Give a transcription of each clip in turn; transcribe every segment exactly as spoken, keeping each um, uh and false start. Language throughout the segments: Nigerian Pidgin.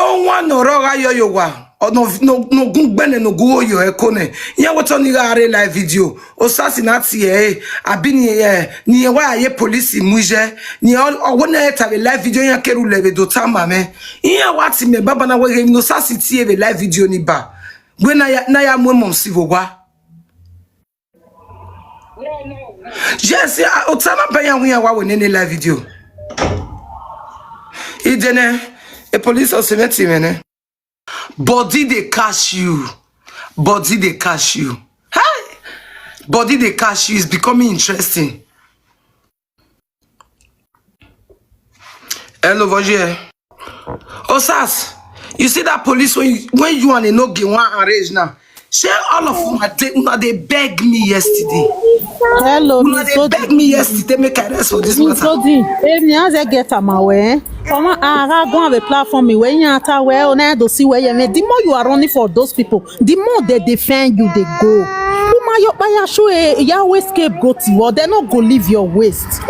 Onwa no roga yo yo wa. Ono no no gun gbene no gun oyo e kone. Yen wo to ni ga re live video. O sasi na ti e. Abi ni e ni e wa ye police mu je. Ni o wo na e ta be live video yen keru le be do ta ma me. Yen wa ti me baba na we no sasi ti e be live video ni ba. Gbe na ya na ya mu mo si vo wa. Yes, ya o ta na be ya wi ya wa we ne ne live video. Idene e police o se me ti me ne. Body dey catch you. Body dey catch you. Hey! Body dey catch you is becoming interesting. Hello, Voje. Osas, you see that police when you, when you and Enoge wan arrange now. Shey all of una dey una dey beg me yesterday. Hello, Una Miss dey Odi. beg me yesterday make I rest for this Miss matter. Odi, emi aze get am awe. Ọmọ ara gun ave platform mi we yan ata we o na do si we ye me. The more you are running for those people, the more they defend you, they go. Uma yo pa ya show e ya we scapegoat you, they no go leave your waist.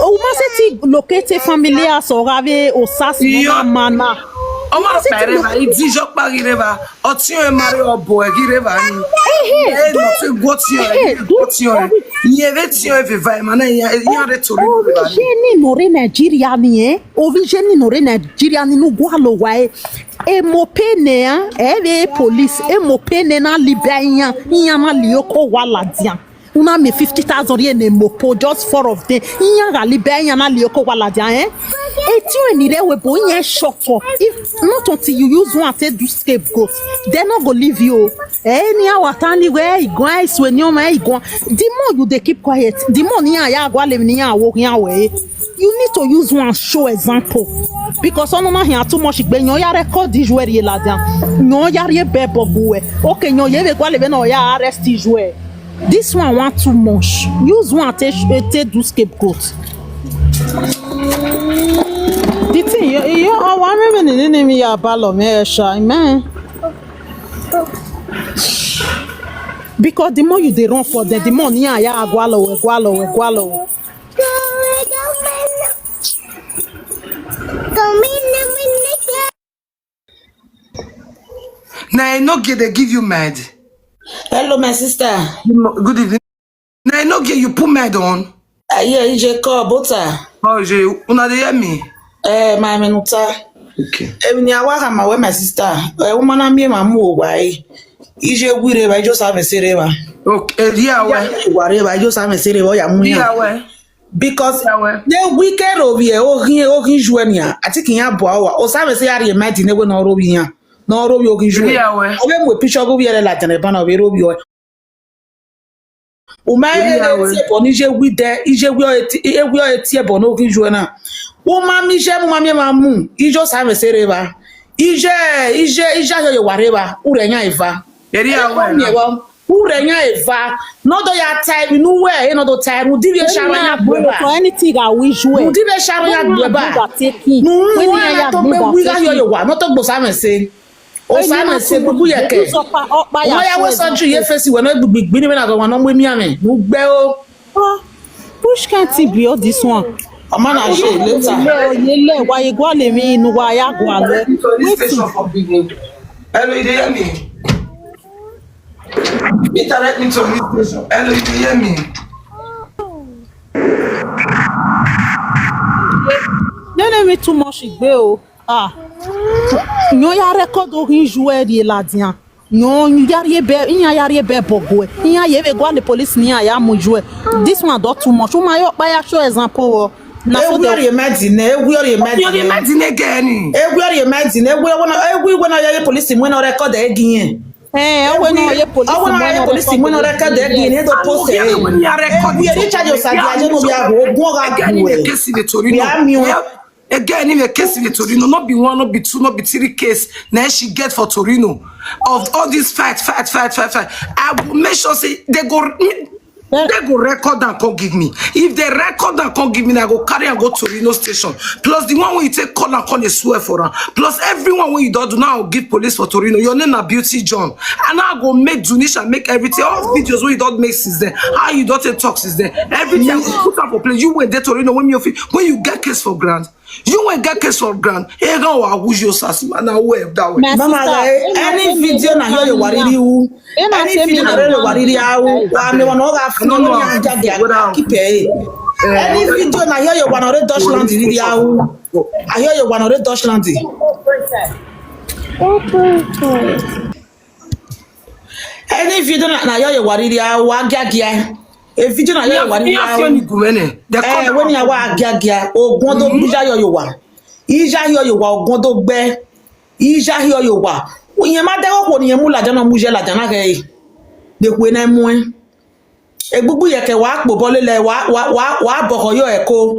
Uma se ti locate a family house or have a osas Yo. no mana. Ọmọ Ṣé tí pẹ̀rẹ̀ mo- bá ìdíjọ́ parí rẹ̀ bá ọtí ẹ̀ máa rí ọ̀bọ̀ ẹ̀ kí rẹ̀ bá ní. Ehe, Ẹ̀ lọ sí gbọ́ tí ẹ̀ Ehe, ẹ̀ gbọ́ tí ẹ̀ ní ẹ̀rẹ́ tí ẹ̀ fẹ́ fà ẹ̀ máa náà ìyá rẹ̀ torí rẹ̀ bá ní. Ovi jeni nore Nigeria ni eh. Ovi jeni nore Nigeria ni nu gwa lo wa eh. E mo pe ne ah. E ve police. E mo pe ne na libe iyan. Iyan na li oko wa la dian. Una me fifty thousand ye ne mo po just four of them. Iyan ga libe iyan na li oko wa la dian eh. E ti o ni re we bo iyan shoko. If not until you use one to do scapegoat, they no go leave you. Eh, ni awa tani we igon iswe ni o ma igon. The more you dey keep quiet, the more ni aya agwa le ni awo ni awe. You need to use one show example. Because ono ma here too much gbe yan ya record this way la dan. Yan ya re be bogu we. Okay, yan ye be gwa le be no ya arrest this way. This one want too much. Use one take take do scapegoat. The thing, you you are one minute in me ya balo me sha man. Because the more you dey run for them, the more ni aya agwalo we gwalo we gwalo. Na Enoge dey give you med. Hello, my sister. Good mo- Good evening. Na Enoge you put med on. Uh, yeah, ije call butter. Oh, je, una dey hear me? Eh, my minuta. Okay. Emi ni awa kama we my sister. Eh, woman na me ma mu wa eh. Ije gure ba ijo sa me sere ba. Okay, eh, yeah, we. Wa re ba ijo sa me sere ba ya mu ya. Yeah, we. Because Yeah, we. the wicked of here, oh, he, oh, he, juenia. I think he have power. O sa me se ya re ma di ne we no ro bi ya. No ro bi o ki ju. Yeah, we. O be mo picture go bi ele la tene ba na o be ro bi o. O ma Eri ele awe. ti e bo ni je wi de, ije wi o eti, e wi o eti e bo no ki ju na. O ma mi je mo ma mi ma mu. Ijo sa me se re ba. Ije, ije, ije yo yo wa re ba. U re nya eva. Eri awe na. Eva. U re nya eva. No do ya tai bi nu we, e no do tai. Ru di bi e sha ro nya gbe ba. For anything I wish we. Ru di bi e sha ro nya gbe ba. Nu we na to gbe wi ga yo yo wa. No to gbo sa me se. O sa me se bubu ye ke. Wọ́n yá wọ́n sọ́jú yé fèsì wẹ̀ náà gbìgbì ní mẹ́ta tó wọn náà mú mi àmì. Mo gbẹ́ o. Ah, which kind thing be all this one? Ọmọ náà ṣe later. Ilé ilé wa igwa lè mi inú wa yá gùn àlọ́. Wetin? Hello, you dey hear me? Internet me to this station. Hello, you dey hear me? No, no, me too much igbe o. Ah. Nyo ya record o hin jue di la dia. Nyo ya ye be, ya ya ye be bogo. Ya ye be go the police ni ya mu jue. This one do too much. Uma yo pa ya show example o. Na so Egwu dey ọrịa mmadụ na egwu ọrịa mmadụ Yori na imagine again. Egwu ọrịa mmadụ na egwu ọrịa na ya police mwe na record again. Eh, awe no ye police Awe na ya police mwe na record again. Edo post eh. When you are recording Ebi eri charge osa di aje no bi ago ogun oga Again in gwe. the case in the Torino. Ya mi o. Yeah. Again in the case in the Torino, not be one, not be two, not be three case. Now she get for Torino of all this fight, fight, fight, fight, fight. I will make sure say they go, they go record and come give me. If they record and come give me, I go carry and go Torino station. Plus the one when you take call and call a swear for her. Plus everyone when you don't do now, give police for Torino. Your name na Beauty John. And I go make Dunisha make everything. All videos when you don't make since then. How you don't take talk since then. Everything I go put up for play. You went there Torino when you feel when you get case for grant. You wey get case for ground, e gan wa wuji Osas, man, na well that way. My Mama, sister, eh, when I any say me video na don't yo yo come wariri here, u. When I Any say me video na don't yo yo come wariri here, awu. Wa me wan ga No, funu no, ya no. Jagia Without keep eh. Eh, Any video na yo yo wan already Dutch land riri awu. Ayo yo wan already Dutch land. Any video na na yo yo wariri awu agiagia. A video na yo yo wariri Yes, awu. Yes, you go mene. The Eh, when ya wa agiagia. Ogun do bija yo yo wa. Ija yo yo wa ogun do gbe. Ija yo yo wa. Uyen ma de ko ni mu la jana mu je la jana ke. De ku na mu e. Egbugbu yeke wa kpo bole le wa wa wa wa boko yo eko.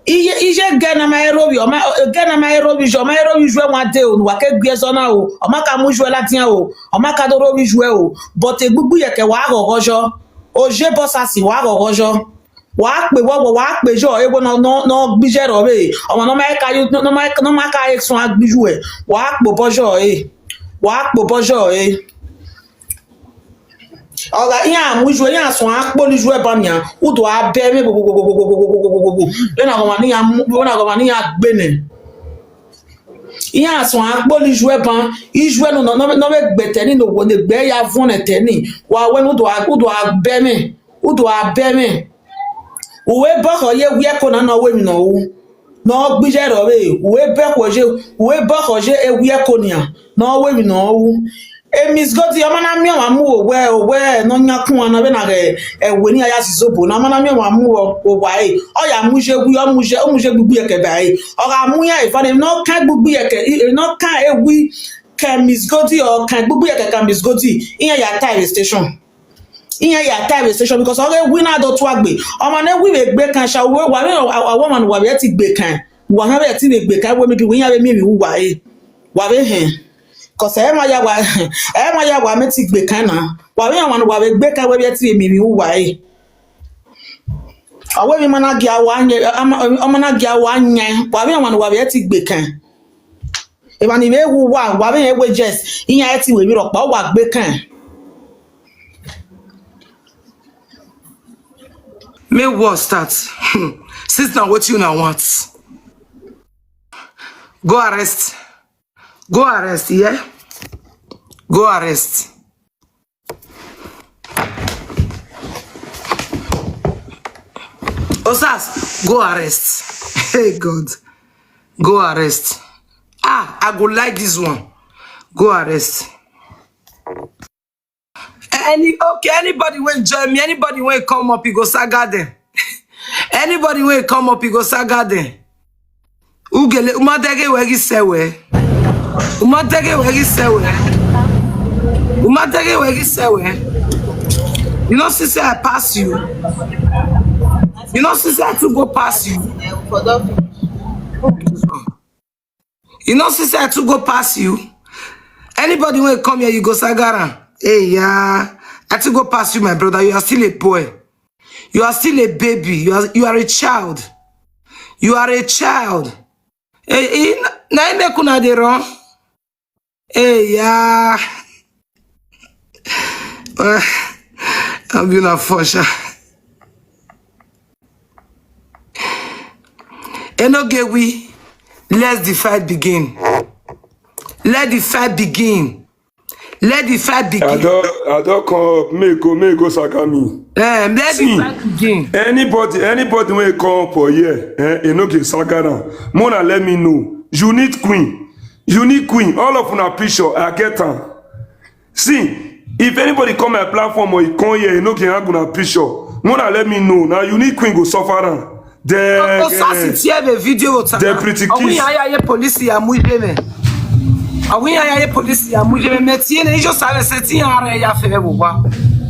Iye ije ge na ma ero wi, o ma ge na ma ero wi jo, ma ero wi jo wa de o, wa ke gbe zo na o. O ma ka mu jo la tin o. O ma ka do ro wi jo o. But egbugbu yeke wa go go jo. O je bo sa si wa go go jo. Wa pe wo wo wa pe jo e wo no no no gbije ro be. O no ma ka yu no ma no ma ka e sun agbiju e. Wa kpo bo jo e. Wa kpo bo jo e. Oga iya mu jo iya sun akpo ni jo e ba mi a. U do a be me bo bo bo bo bo bo bo bo bo bo bo. Be na go ma ni ya mu, be na go ma ni ya gbe ne. Iya sun akpo ni jo e ba. Ijo e no no no no be gbe te ni no wo ne gbe ya fun ne te ni. Wa we no do a u do a be me. U do a be me. Uwe boko ye wi e ko na no we mi no u. No gbije ro we. Uwe boko je uwe boko je e wi e ko ni a. No we mi no u. E Miss Godi, ọmọ na mi wa mu o we o we no nya kun ana be na re e we ni aya si zobo na ọmọ na mi wa mu o o wa e. O ya mu je wi o mu je o mu je gbugbu yeke ba e. O ga mu ya e fa no kan gbugbu yeke e no kan e wi ke Miss Godi o kan gbugbu yeke ka Miss Godi. Iya ya time station. Iya ya time station because o ga wi na do tu agbe. Ọmọ na wi be gbe kan sha we wa we a woman wa be ti gbe kan. Wa ha be ti be gbe kan we mi bi we ya be mi mi wa e. Wa be hen. Cause e ma ya wa e ma ya wa me ti gbe kan na. Wa be ya wa wa be gbe kan we be ti mi mi wa e. Awe mi mana gi awa nye ama mana gi awa nye. Wa be ya wa wa be ti gbe kan. E ba ni be wu wa wa be e we just. Iya e ti we mi ro pa wa gbe kan. May war start. Hmm. Since now what you now want? Go arrest. Go arrest, yeah? Go arrest. Osas, go arrest. Hey God. Go arrest. Ah, I go like this one. Go arrest. Any okay, anybody wey join me, anybody wey come up, you go saga them. Anybody wey come up, you go saga them. Ugele, umadege wegi sewe. Umadege wegi sewe. Umadege wegi sewe. You know, since I pass you. You know, since I to go pass you. You know, since I to go pass you. Anybody when come here, you go sagara. Hey, yeah. I to go pass you, my brother. You are still a boy. You are still a baby. You are you are a child. You are a child. Hey, hey, na him make una dey run. Hey, yeah. Eh, I'm being a fosha. Enogewi, let the fight begin. Let the fight begin. Let the fight begin. I don't, I don't come up. Make go, make go, Sakami. Eh, let the See, fight begin. Anybody, anybody when come up for here, eh, e no get Sagara. Mona, let me know. You need queen. You need queen. All of una picture, I get am. See, if anybody come my platform or you come here, you no can hang una picture. Mona, let me know. Now you need queen go suffer am. The Osasi eh, tie be video o tana. The pretty kiss. Awi ya ye police ya mu ibe me. Awi ya ye police ya mu ibe me. Me tie ne ijo sare se ti ya re ya fe wo wa.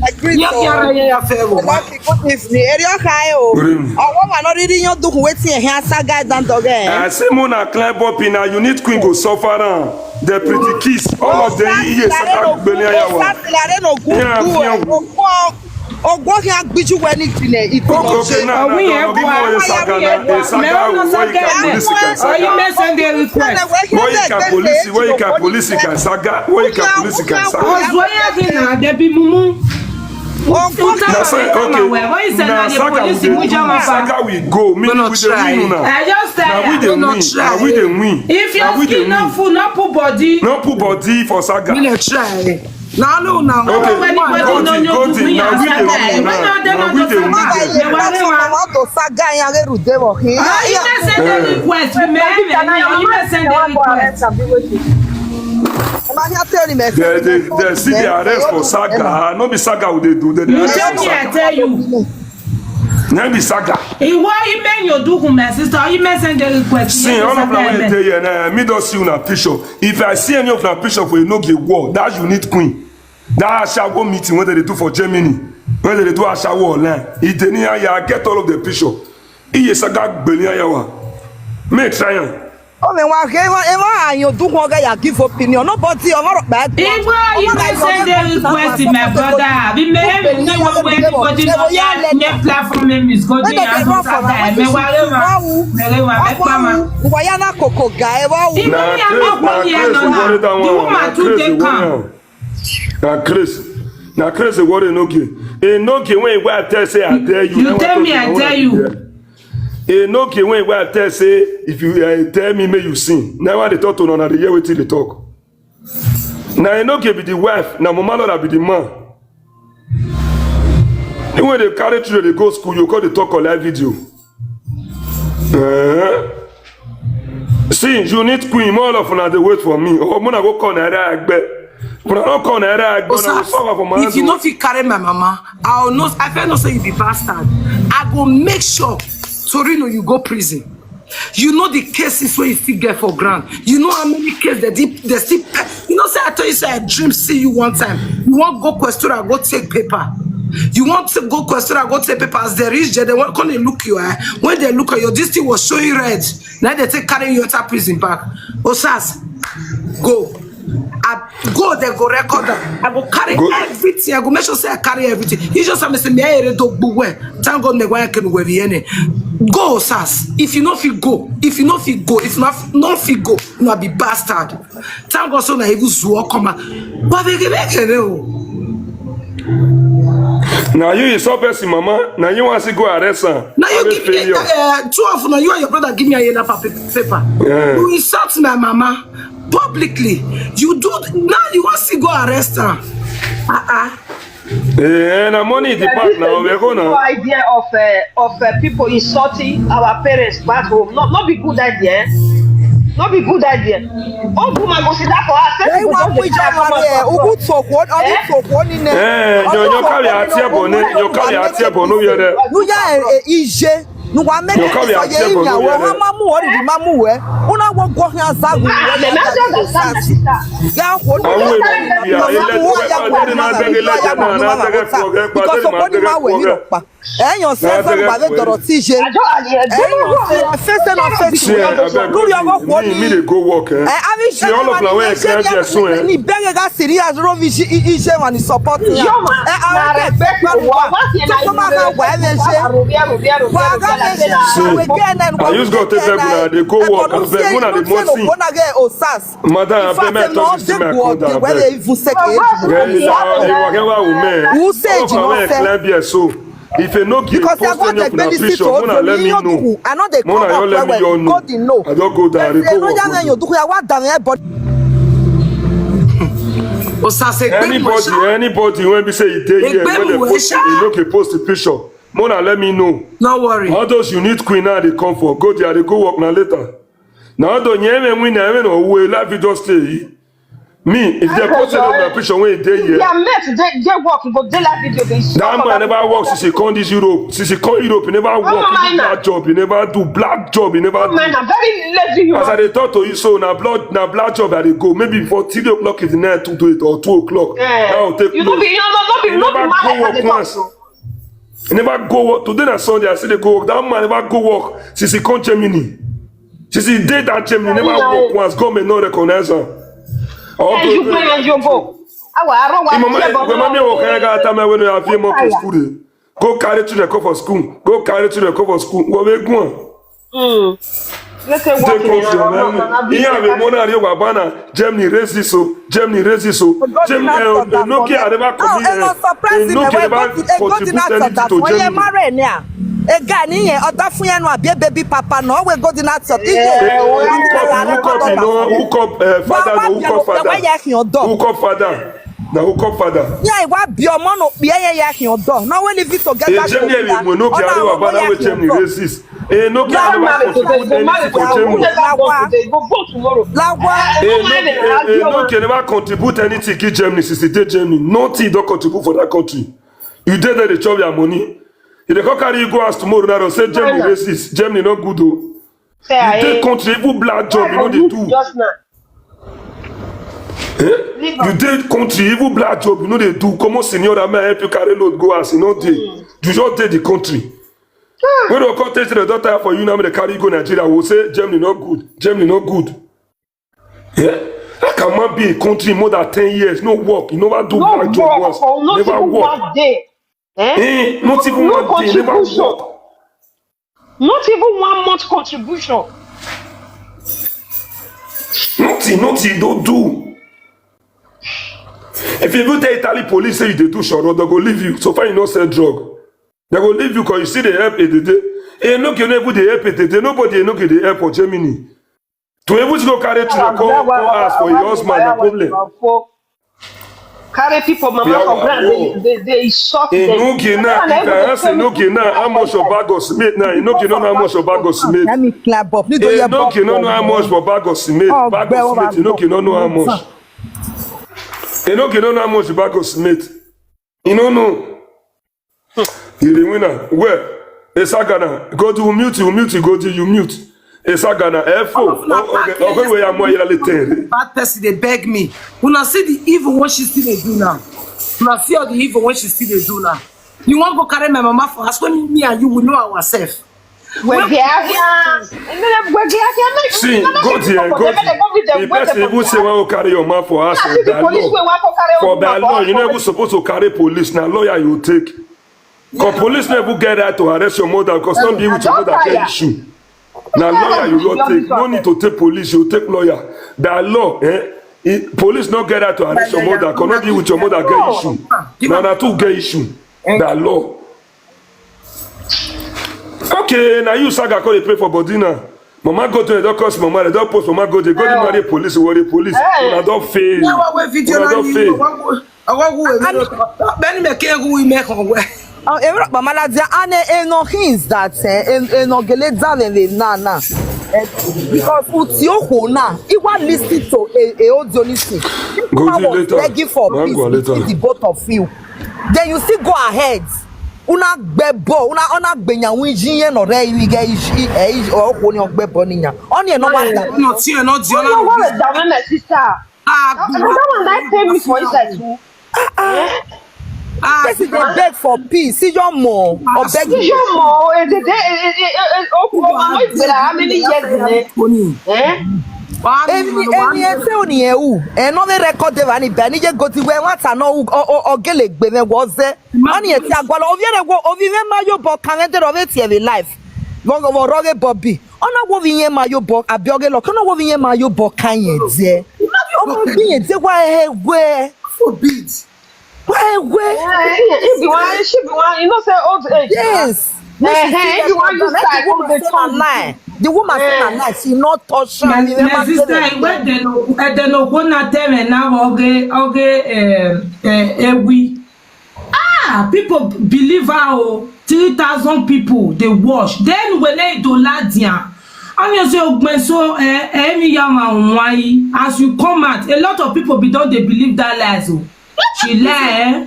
Agree. Ya so. Ya re ya fe wo wa. Good evening. Eri o kai o. Good evening. Owo ma no riri yan dukun wetin e han saga dan doge. I say Mona climb up in a unit queen go suffer am. The pretty kiss. All of the years I gbele ya wa. Osasi lare no good. Yeah, yeah. Ogwo ogwo ki agbiju we ni tine iti. Koko ke na na no bi mo ye saga na e saga o we ka police ka saga. Oyi me send a request. Wo yi ka police, wo yi ka police ka saga, wo yi ka police ka saga. Ozo ya de na de bi mumu. Of course. Na so, okay. Na saga we dey do. Saga we go. Me we dey win una. I just tell you. Na we dey win. Na we dey win. If your skin no full, no put body. No put body for saga. We dey try. Na no na. Okay. Godi, Godi, na we dey win una. Na we dey win. Saga yan re rude wo. He na send the request. Me me he na send the request. They, they, they see the arrest for saga. No be saga we dey do. They, they arrest for saga. You tell me, I tell you. Na be saga. Iwọ ime nyo do kun, my sister. Ime send the request. See, all of them wey dey here now, me don see una picture. If I see any of una picture for Enogie wall, that you need queen. That ashawo meeting wey they dey do for Germany, wey they dey do ashawo online. E dey near here, I get all of the picture. Iye saga gbeli ayawa. Me try am. O me wa ke wa e wa ayan du ko ga ya give opinion. Nobody o wa ro pa. Igbo, you may send the request, my brother. Be me me we we go di no ya ne platform name is go di ya so sa da me wa re wa. Me re wa me pa ma. Wa ya na koko ga e wa u. Igbo ya ma ko ye no na. The woman too dey come. Na craze. Na craze worry Enogie. Enogie when him wife tell say I tell you. You tell me, I tell you. Enogie when him wife tell say if you uh, tell me, may you sin. Now when they talk to una, they hear wetin they talk. Na Enogie be the wife, na Mama Laura be the man. Even when they carry children, they go school, you call the talk on live video. Eh? See, you need queen, more of una dey wait for me. Oh, muna go call naira agbe. Muna no call naira agbe, una go suffer for my hand. If you no fit carry my mama, I will not, I fit not say you be bastard. I go make sure Torino you go prison. You know the cases where you still get for ground. You know how many cases they did, they still. You know, say I tell you, say I dream see you one time. You want go question, go take paper. You want to go question, go take paper. As they reach there, they want come and look you. Eh? When they look at you, this thing was showing red. Now they take carry you enter prison back. Osas, go. I go, they go record that. I go carry everything. I go make sure say I carry everything. He just have me say me I do well. Thank God me why I can wear any. Go, Osas. If you no fit go, if you no fit go, if not no fit go, you no be bastard. Thank God so na even zuo come out. But they get o. Now you insult person, mama. Now you want to go arrest her. Now you give me uh, two of now you and your brother give me a yellow paper. Yeah. You insult my mama publicly. You do now. You want to go arrest her? Uh uh. Eh, na money in the park now. We go now. Idea of uh, of uh, people insulting our parents back home. Not not be good idea. Not be good idea. Oh, woman go sit down for her. Say people just dey try come out for front. Ugu tokwo, ogu tokwo ni ne. Eh, yo yo carry atie bone, yo carry atie bone, no yere. Nu ya e ije. Nu wa me ke so ye nya wo ha mamu ori di mamu we. Una wo go ha za gu. Ya ko ni. Awu e ya ile ko e pa de ma de le ja na na de ke fo ke pa de ma de ke fo ke. Eyan se so ba le doro ti je. Eyan se se na se ti. Lori ogo ko ni. Me dey go work eh. Eh abi se all of na we clear there so eh. Ni bere ga serious ro vi ije wa ni support ya. Eh awo ke pe pa wa. So ma ga wa le je. Wa ga le je. We ke na. I use God take help una dey go work. Abeg una dey more thing. Madam, abeg me talk this to my coda abeg. Well, you were never woman. Who said you were clear there so? If you no give post any of una picture, muna let me know. I know they come up well. God dey know. I don go down. They go work. Anybody, anybody when be say you dey here, when they post, you no dey post the picture. Mona, let me know. No worry. All those you need queen now they come for. Go there, they go work now later. Now don't you even win, I even know who life you just stay. Me, if they post it on my picture when they here. Yeah, mate, they they work. You go dey like video. They that man never work since he come this Europe. Since he come Europe, he never work. He do black job. He never do black job. He never do. Man, I'm very lazy. You as I dey talk to you so now, blood now black job that they go maybe before three o'clock in the night, two to eight or two o'clock. Yeah. Now take you no be you no be no be man go work once. He never go work. Today na Sunday, I see they go work. That man never go work since he come Germany. Since he did that Germany, never work once. Government no recognize him. Hey, you go and you go. Awa, I don't want to hear about mommy work. I got time when I feel more school. Go carry children come for school. Go carry children come for school. What we go? Mm. They come to them. Here we mona re wa bana. Germany racist o. Germany racist o. Germany, eh, Enoke never commit. Enoke never contribute anything to Germany. Ega ni yẹn ọdọ fún yẹn nu àbí baby papa náà wẹ golden heart shop. Hook up, hook up, you know, hook up, eh, father, no, hook up father. Hook up father. Na hook up father. Yeah, I wa bi ọmọ no bi eye ya hin ọdọ. Na we live together. Eh, Germany, we no care what about we Germany racist. Eh, no care never contribute anything for Germany. Lawa. Lawa. Eh, no, eh, eh, no care never contribute anything give Germany since e dey Germany. Nothing don contribute for that country. You dey there dey chop your money. You dey come carry you go house tomorrow now, say Germany racist, Germany no good o. You dey country, even black job you no dey do. Just now. Eh? You dey country, even black job you no dey do. Come on, senior, I may help you carry load go house, you no dey. You just dey the country. When dem come take the daughter for you now, make dem carry you go Nigeria, we say Germany no good, Germany no good. Yeah? How can man be in country more than ten years, no work, you never do black job once, never work. Eh, not even one day, never work. Not even one month contribution. Nothing, nothing, don't do. If you even tell Italy police say you dey do shoro, they go leave you. So far you no sell drug. They go leave you 'cause you see they help it today. Eh, no, you never dey help it today. Nobody, no, dey help for Germany. To even go carry children, come, come ask for your husband, na problem. Carry people, mama, for ground, they, they, they insult them. Enoke now, if I ask Enoke now, how much your bag of cement now? Enoke no know how much your bag of cement. Let me clap up. Enoke no know how much for bag of cement. Bag of cement, Enoke no know how much. Enoke no know how much bag of cement. You no know. You dey win am. Well, Esagana, go do mute, you mute, go do you mute. Esagana, F O. Okay, okay, we are more yellow ten. Bad person dey beg me. Una see the evil wey she still dey do now. Una see all the evil wey she still dey do now. You wan go carry my mama for house when me and you we know ourselves. See, go there, go there. The person even say, "Why you carry your man for house for that law? For that law, you no even supposed to carry police. Na lawyer you take. 'Cause police no even get right to arrest your mother 'cause no be with your mother get issue. Na lawyer you go take. No need to take police, you take lawyer. That law, eh? Police no get right to arrest your mother 'cause no be with your mother get issue. Na una two get issue. That law." Okay, now you saga call dey pray for body now. Mama go to the doctor's mama, they don't post Mama go, they go to marry police, worry police. Una don fail. Now what we video now you. Beni me ke hu ime ko we. Oh, every mama la dia ane eno hints that eh eno gele dale le na na. Eh, because uti o ho na, he wa listen to a a audio listen. Go do later. Begging for peace between the both of you. Then you still go ahead. Una gbebo, una ona gbenyawo yin yen no re iwi ge ishi e o ko ni ogbebo ni yan. Oni e no wa da. No ti e no di ona. What was that when my sister? Ah, that one that pay me for inside too. Ah, ah. Person dey beg for peace. See your mom or beg. See your mom. Eh, they, they, eh, eh, eh, eh, oh, oh, oh, it's been how many years in it? Eh? Eni eni ese oni ewu. E no dey record dey vani be ni je go ti we wa ta no o o o gele gbe me wo ze. Ani e ti agwala ovi ere wo ovi me ma yo bo kan ede ro ve ti e ve life. Wo wo ro ge bobi. Ona wo vi yen ma yo bo abi oge lo. Ona wo vi yen ma yo bo kan yen je. Ona wo vi yen je wa e we. Forbid. Why, where? Eh, eh, if the one, she be one, you know, say old age. Yes. Eh, eh, if you want to start, come dey turn lie. The woman say na lie. She not touch am. My sister, when they no, eh, they no go na tell me now, oge, oge, eh, eh, ewi. Ah, people believe her. Oh, three thousand people they watch. Then when they do ladian, I'm just say, "Ogbenso, eh, eh, mi ya ma wai." As you come out, a lot of people be don dey believe that lies. Oh. She lie, eh?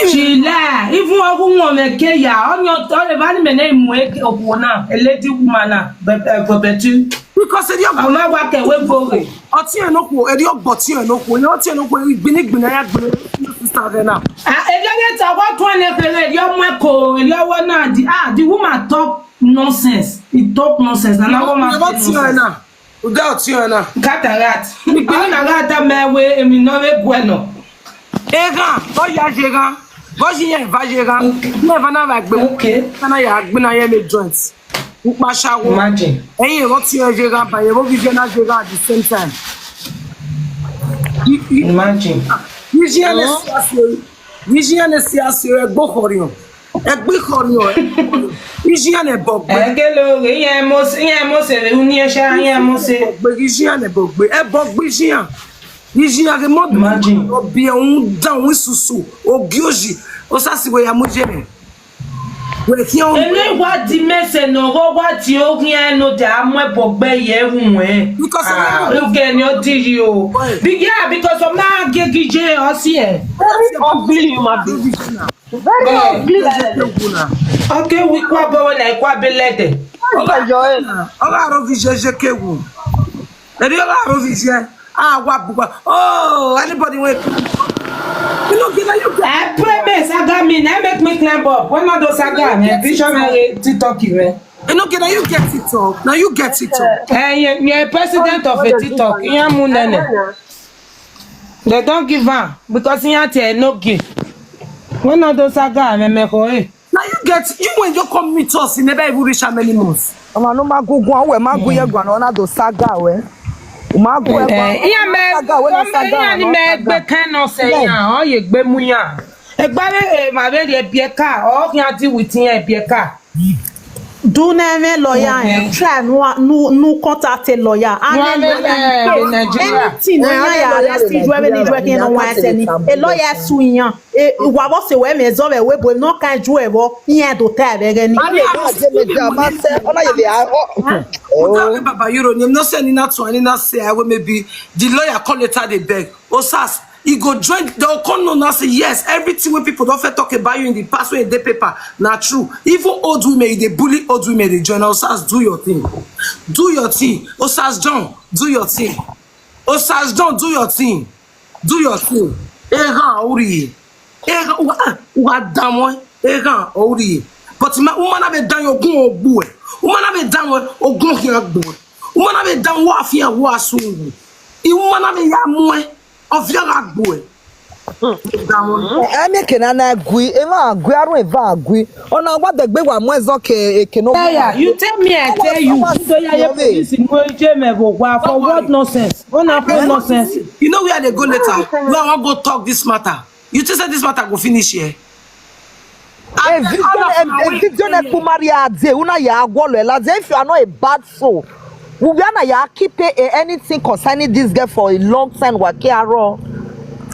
She lie. Even ogun woman ke ya. On your on the body me name we okuna. A lady woman na. But uh, but but you. Because e di ogbo. Ama wa ke we go we. Oti e no ku, e di ogbo ti e no ku. Oti e no ku. Igbini igbini ya gbini. Sister Rena. Ah, e di ogbo ta wa tun e kele e di omo ko, e di owo na di ah, the woman talk nonsense. He talk nonsense. Na na woman talk nonsense. Without you and I. Cataract. Cataract me we emi no we bueno. Egan, go ya jegan. Go ji yen va jegan. Never na va gbe. Okay. Na ya gbe na ye me joint. Ukpashawo. Imagine. Ẹ̀yin ìrántí ẹ ṣe ra bàyẹ̀ wọ́n fi jẹ́ náà ṣe ra at the same time. Imagine. Vision ẹ ṣe àṣeyọrí. Vision ẹ ṣe àṣeyọrí ẹgbẹ́ ọkọ̀rìyàn. Ẹgbẹ́ ọkọ̀rìyàn. Vision ẹ bọ̀ gbé. Ẹgẹlẹ oge ihe mose ihe mose rẹ uni ẹṣẹ ihe mose. Bọ̀ gbé vision ẹ bọ̀ gbé. Ẹ bọ̀ gbé vision. Vision ẹ mọ̀ bí Imagine. Ọbí ẹ̀hún dáhùn ìṣùṣù. Ògì òṣì. Ó sàṣìwé ya mú jẹ́ rẹ̀. Wẹ̀ kí ọ̀hún. Ene wa di mese no go wa ti o hin no da mo ebo gbe ye wu e. Because Ah, oge ni o di yi o. Be- Yeah, because of na gegije o si e. Very ugly human being. Very ugly like that. Okay, we kwa bo na kwa belede. Enjoy it. Ọ̀rọ̀ àròfin ṣe ṣe kéwu. Ẹ̀rí ọ̀rọ̀ àròfin ṣe. Ah, wa bùkà. Oh, anybody wey. You know, can you get, I pray me saga me na make me climb up. When all those saga me vision me TikTok me. You know, can you get TikTok? Now you get TikTok. Eh, you are president of a TikTok. Ihe mu nene. They don't give am because ihe ati no give. When all those saga me me ko eh. Now you get, you when you come meet us, you never even reach how many months. Ọmọ anụ magụ gwa we magụ ya gwa na ọ na-adụ saga we. Magụ ya gwa. Eh, ihe me Saga we na saga ihe ni na me saga. Egbe kan no se ya o ye gbe mu ya. Egba re e ma re re bi e ka o ki ati with yen bi e ka. Do na eme lawyer eh, try no no no contact a lawyer. And No then eme lawyer in Nigeria. Anything no Eh, ya ame ya lawyer arrest in you every Nigeria, Nigeria can no we wan are send not a lawyer su yan. E wa bo se we me zo we we bo no kan ju e bo yan do ta be re ni. Ọ na-eme aje meje amasị, ọ na-eme a- ọ- Without Baba Euro, you know, say, Nina to Nina say, I will maybe the lawyer call later, they beg. Osas, he go join, they'll come no now say, yes, everything when people don't fair talk about you in the past when they paper, not true. Even old women, they bully old women, they join. Osas, do your thing. Do your thing. Osas John, do your thing. Osas John, do your thing. Do your thing. Eha, uri. Eha, wa, wa damwe. Eha, uri. But ma, woman have done your gun ogbu. Woman have done ogun here gbu. Woman have done wa fi wa sungu. I woman have ya mwe. Of ya gbu. Damwe. Eme ke na na-agụ, eme agụ, arụ eve agụ. Ọ na-agwa degbe wa mụ ezọ ke eke no. Yeah, you tell me, I tell you. So yeah, yeah, police mo je me bo gwa for what nonsense? What na for nonsense? You know where they go later? Where I wan go talk this matter. You think say this matter go finish here? A video na a video na kumari ade, una ya agwọ lo la. If you are not a bad soul, we are na ya keep eh, anything concerning this girl for a long time. Wa ke aro.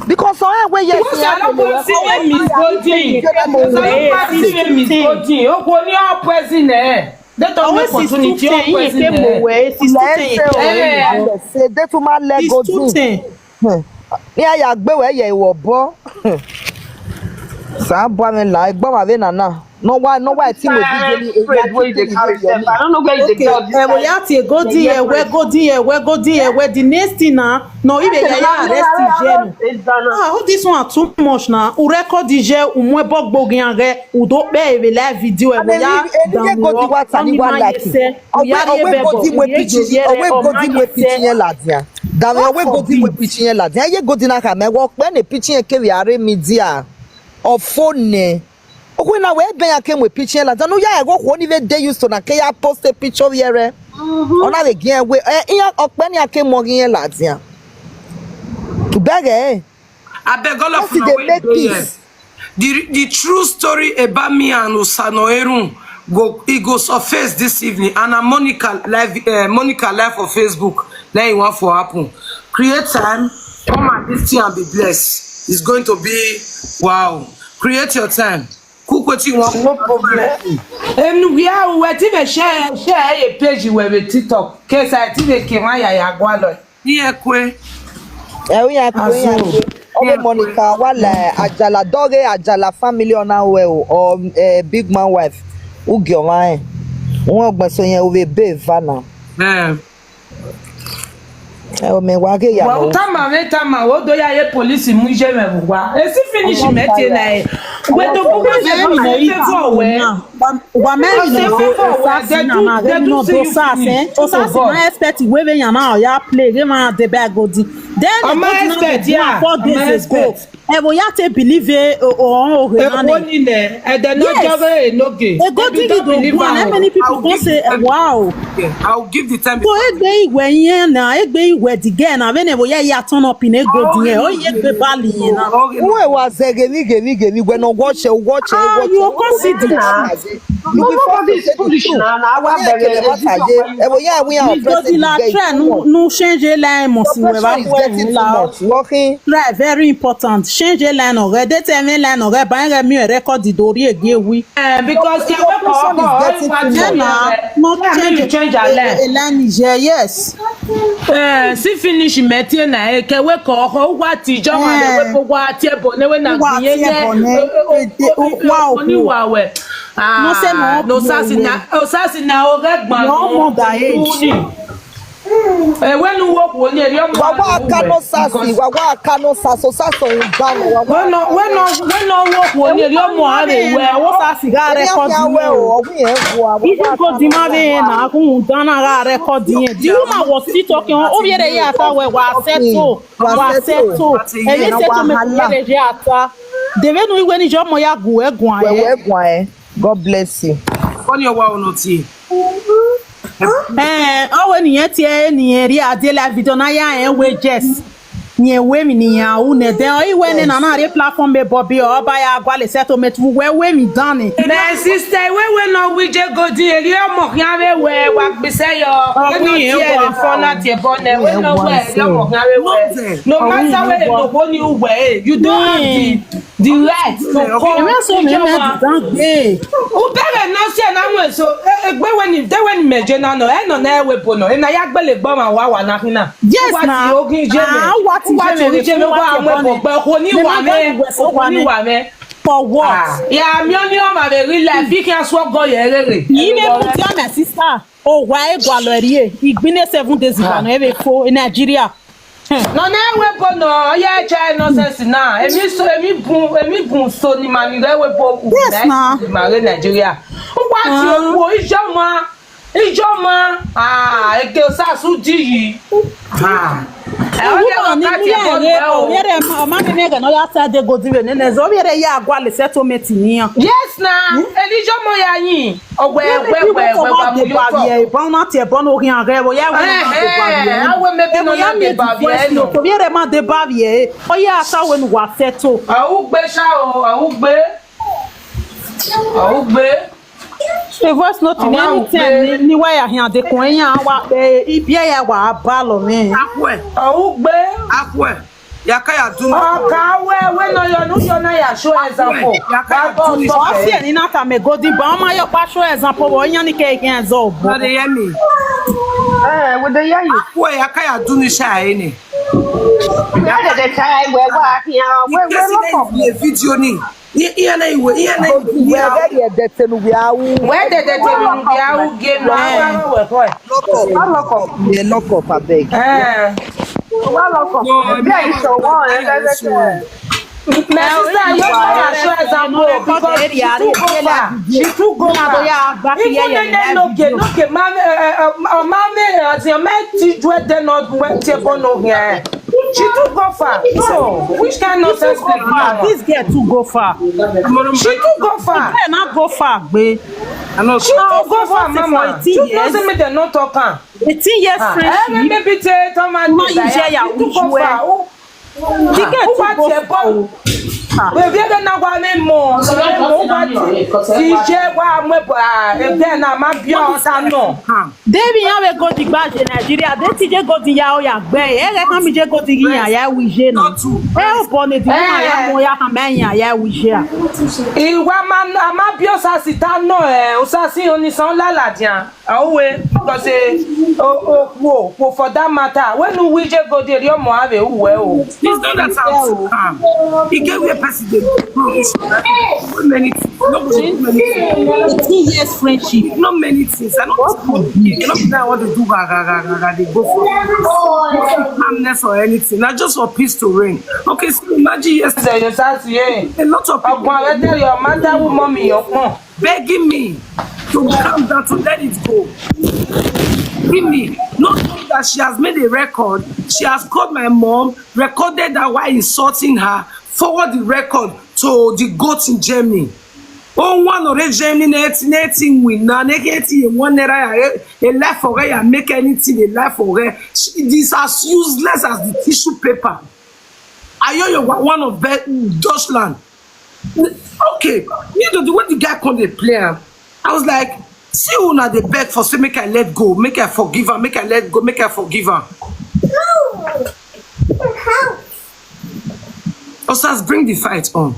Because ọ we yes, Because I don't want to see Miss Golden. Because I don't want to see Miss Golden. O ko ni o poison eh. That of Always is opportunity too o ten, iye poison ke mo eh. we, is too ten. Let's say Eh. say they to my leg It's go too do. ten. Ní àyà gbé wẹ̀ yẹ̀ ìwọ̀ bọ́. Sàá bọ́ mi là ẹgbọ́n wà lẹ́nà náà. Nọ́wà nọ́wà ẹ̀ tí mo fi gbé ní èyí Afraid wey dey carry sef. I don't know where you dey Okay, get all this eh, we kind. have to go di eh, we go di eh, we go di eh, we the next thing na. No, if they ya arrest you, no. Ah, oh, this one too much na. U record the je, u mwe bog bog yan re, u do be e be live video eh, we ya. Ẹni yé gòdì wà tà ní wà láìkì. Ọwé ọwé gòdì mwe pichi ọwé gòdì mwe pichi yẹn làdìyà. Dàmí ọwé gòdì mwe pichi yẹn làdìyà. Ẹyẹ gòdì náà kà mẹ́wọ́ pẹ́ ní pichi yẹn kéwì ààrẹ mi díà. Ọ̀fọ́ nẹ. Okwu na wee be ya ke mwe pichi yẹn làdìyà. Nú yà ẹ̀wọ́ kò ní bẹ́ẹ̀ dé used to na ke ya post a picture yẹn rẹ. Ọ̀nà lè gí ẹ wé ẹ ìyá ọ̀pẹ́ ní akẹ́ mọ́ gí yẹn làdìyà. Bẹ́ẹ̀ Abeg, all of Wetin una dey wey make dey here. peace? The the true story about me and Osano Erun go e go surface this evening, and na Monica live uh, Monica live for Facebook. Then e wan for happen. Create time, come and this thing and be blessed. It's going to be wow. Create your time. Cook wetin you wan. No problem. Enu we are we ti be share share a page we with TikTok. Case I ti be ke ma ya ya gwa lo. Ihe kwe. Ẹ ó yà pé ó yà pé ọmọ Monica wà lẹ àjàlá dọ́gẹ́ àjàlá family ọ̀nà wẹ̀ o or eh, big man wife ugi ọ̀ma ẹ̀ wọ́n gbẹ̀sọ̀ yẹn òwe bẹ́ẹ̀ va nà Eh. ẹ ò mẹ̀ wá gé ìyàwó. Wa tama me tama wo do ya ye police mu je me wa. E si finish me te na e. We to go we se for we. Wa mẹ́rin ní ọ̀fẹ́ ọ̀fẹ́ sí nàá rẹ̀ nínú ọdún sáàsẹ̀ ó sì máa expect ìwé rẹ̀ yàn máa ọ̀yá play rẹ̀ máa dé bẹ́ẹ̀ gòdì. Then the Ọmọ gòdì náà expect, dey do yeah, am four ọmọ days ago. Expect. Ebo ya te believe o o o he Ekwo nani. Niile, and then no Yes. joke enoge. E go dig it o one. How many people come say wow. Okay, I'll give the time. So egbe iwe yen na egbe iwe the girl na when ebo ya ya turn up in ego the yen. O ye gbe bali yen na. Uwe wa ze geni geni geni gwe no watch e watch e Ah, watch. You go see the You will fall to say the truth. Now, now, what the Ebo ya we are You go the la try no no change line must we Oppression is getting too la. Much. Working. Try very important. Change a line of red. They tell me line of red. But I mi record the dori again we. Eh, because the way Oppression is getting too much. Then na no Let me change change her line. A line is here, yes. Eh, si finish metie na eke we ko ho wa ti jo wa Eh. we ko wa ti ebo ne we na Wa ye ti ye. ebo ne. Eh, eh, wa o Oni wa we. No say no Ah, no ku sasi we. Na o sasi na o re gban. No more thy age. Ewe nu wo ku oni eri omo. Wawa kano sasi, wawa kano saso saso ugano, wawa. Weno weno weno wo ku oni eri omo are we. Wo sa si ga record Eri we. o, ogun yen wo, wawa. Even go di ma be na ku dana ga record yen. The woman was still talking. O bi ere ya ta we wa settle. Wa settle. Emi settle me ku ere ya ta. De be nu iwe ni jo mo ya gu e gun Wewe aye. Gwan, eh. God bless you. Funny wa o no ti. Eh, o we ni yen ti e ni yen ri ade la video na ya en we Jess. Ni e we mi ni ya u ne de o iwe ne na na re platform be Bobby o ba ya gwa le settle me tu we we mi dan ni. My sister, we we no we je go di eri omo kan we we wa gbese yo. Ọkùnrin yẹn wà fun na ti e bo ne we no we eri omo kan we we. No matter where you go ni we, you don't have the the right to come. Ìwé sọ mi mẹ́rin tán gbé. O bẹ̀rẹ̀ náà sí ẹ̀ náà wọ̀ èso ẹgbẹ́ wẹ̀ ní dẹ́wẹ̀ ní mẹ̀jẹ̀ náà nọ ẹ̀ nọ náà ẹ̀wẹ̀ bò nọ ẹ̀ náà yá gbẹ̀lẹ̀ gbọ́ máa wá wà náà hínà. Yes Wá na. ti ogún jẹ́ mi. Ah, wá ti Wá ti jẹ́ mi ogún jẹ́ mi fún wá wá ti àwọn ẹ̀bọ́n ni. ẹ̀bọ̀ pẹ̀ kò ní Ní wà mo mẹ́. máa ń wẹ̀ sọ Kò wá ní ni. Wà mẹ́. For what? Ah, yà á mi ò ní ọmọ rẹ̀ rí lẹ̀ bí kí n sọ gọ yẹ rere. Yìí ni mo tell my sister. O wa e gwa lo ri e. Igbine seven days ago na ebe fo in Nigeria. Nọ na-ewe bo nọ ya eche nonsense na emi so emi bu emi bu so ni mani ga-ewe bo Yes, na. Ma re Nigeria. Ngwa ti okwu Ijeoma Ijeoma ah eke osasu di yi. Ah. Ewu ma ni mi ya re o yere ma ma mi me ga no ya ta de go dire ne ne zo yere ya gwa le settlement ni ya. Yes na. Elijah mo ya yin. Ogwe Ebe ogwe bi ogwe wo to ogwe ma ba mu de yo ba to. Ye, ba na te ba no ri an re wo ya wo na de ba ye. Eh, awe me bi no na de ba ye no. To yere ma de ba ye. O ya sa we nu wa settle. Awu gbe sha o, awu gbe. Awu gbe. The voice note ni Awa anytime ni wa ya hin de kun yan wa eh, ibi ya wa ba lo mi. Akwe, Awu gbe. akwe. Yakaya do me. Ọka we we no yo nu yo na ya show example. Yakaya do me. O si ni na ka me go di ba ma yo pa show example wo yan ni ke ke zo bo. No dey hear me. Eh, we dey hear you. Akwe, yakaya do me sha ene. We dey dey try we wa here. We Yes, we look up. the video ni. Ihe ihe na iwe, ihe na iwe. We are ready at the ten we are. We de de de nu bi awu ge no awa we ko. Lock up. Wa lock up. Yeah, lock up, I beg. Eh. Wa lock up. No, There is a one. Eh, eh, eh, eh. My sister, you know I show example because she too go far. She too go far. Even then, no get, no get, mommy, uh, uh, uh, mommy, uh, the man teach where they not went table no here. She too go far. So, which kind of sense be that? This girl too go far. She too go far. Girl na go far gbe. I know. She too go far, mama. Eighteen You know years. Say me they not talk am. Eighteen years Ah, eh, friendship. maybe say Thomas Ma dey use die. ya She too go usual. far. Oh, The girl who too want go your far. bum? Baby, they not want me more. So they go want to see Jay, why I'm a boy. If they're not my beyond, I know. Debi yan we go di gba je Nigeria, de ti je go di ya o ya gbe. E re kan mi je go di ya ya wi je na. Not too. E o bo ne di ma ya mo ya kan me ya ya wi je. Ìwà máa a máa bí ọ̀sà sì tá náà ẹ̀ ọ̀sà sì oníṣàn lálàdìá àwòwé because o o kú o kò for that matter wẹ́nu wíjẹ́ gòdè rí ọmọ àwẹ̀ òwúwẹ́ o. It's not that I'm too calm. E get where person dey grow reach. So many things. Nobody do many things. Eighteen years friendship. Not many things. I don't. You know that I want to do. Ga, ga, ga, ga, ga, they go for calmness or anything. Not just for peace to reign. Okay, so imagine yesterday. Ṣèyí sáàsì yé A lot of people ọgbọ́n rẹ tẹ̀lé ọmọ dáwọ́ mọ́ mi yàn pọ̀. Begging me to calm down, to let it go. Give me. Not only that she has made a record, she has called my mom, recorded that while insulting her. forward the record to the goat in Germany. Oh, one of the Germany, eighteen, eighteen win now, eighteen, one naira, a life for her, make anything a life for her. She, it is as useless as the tissue paper. I hear you one of Deutschland. Okay, you know the way the guy come dey play am, I was like, see una dey beg for say make I let go, make I forgive am, make I let go, make I forgive am. Osas, bring the fight on.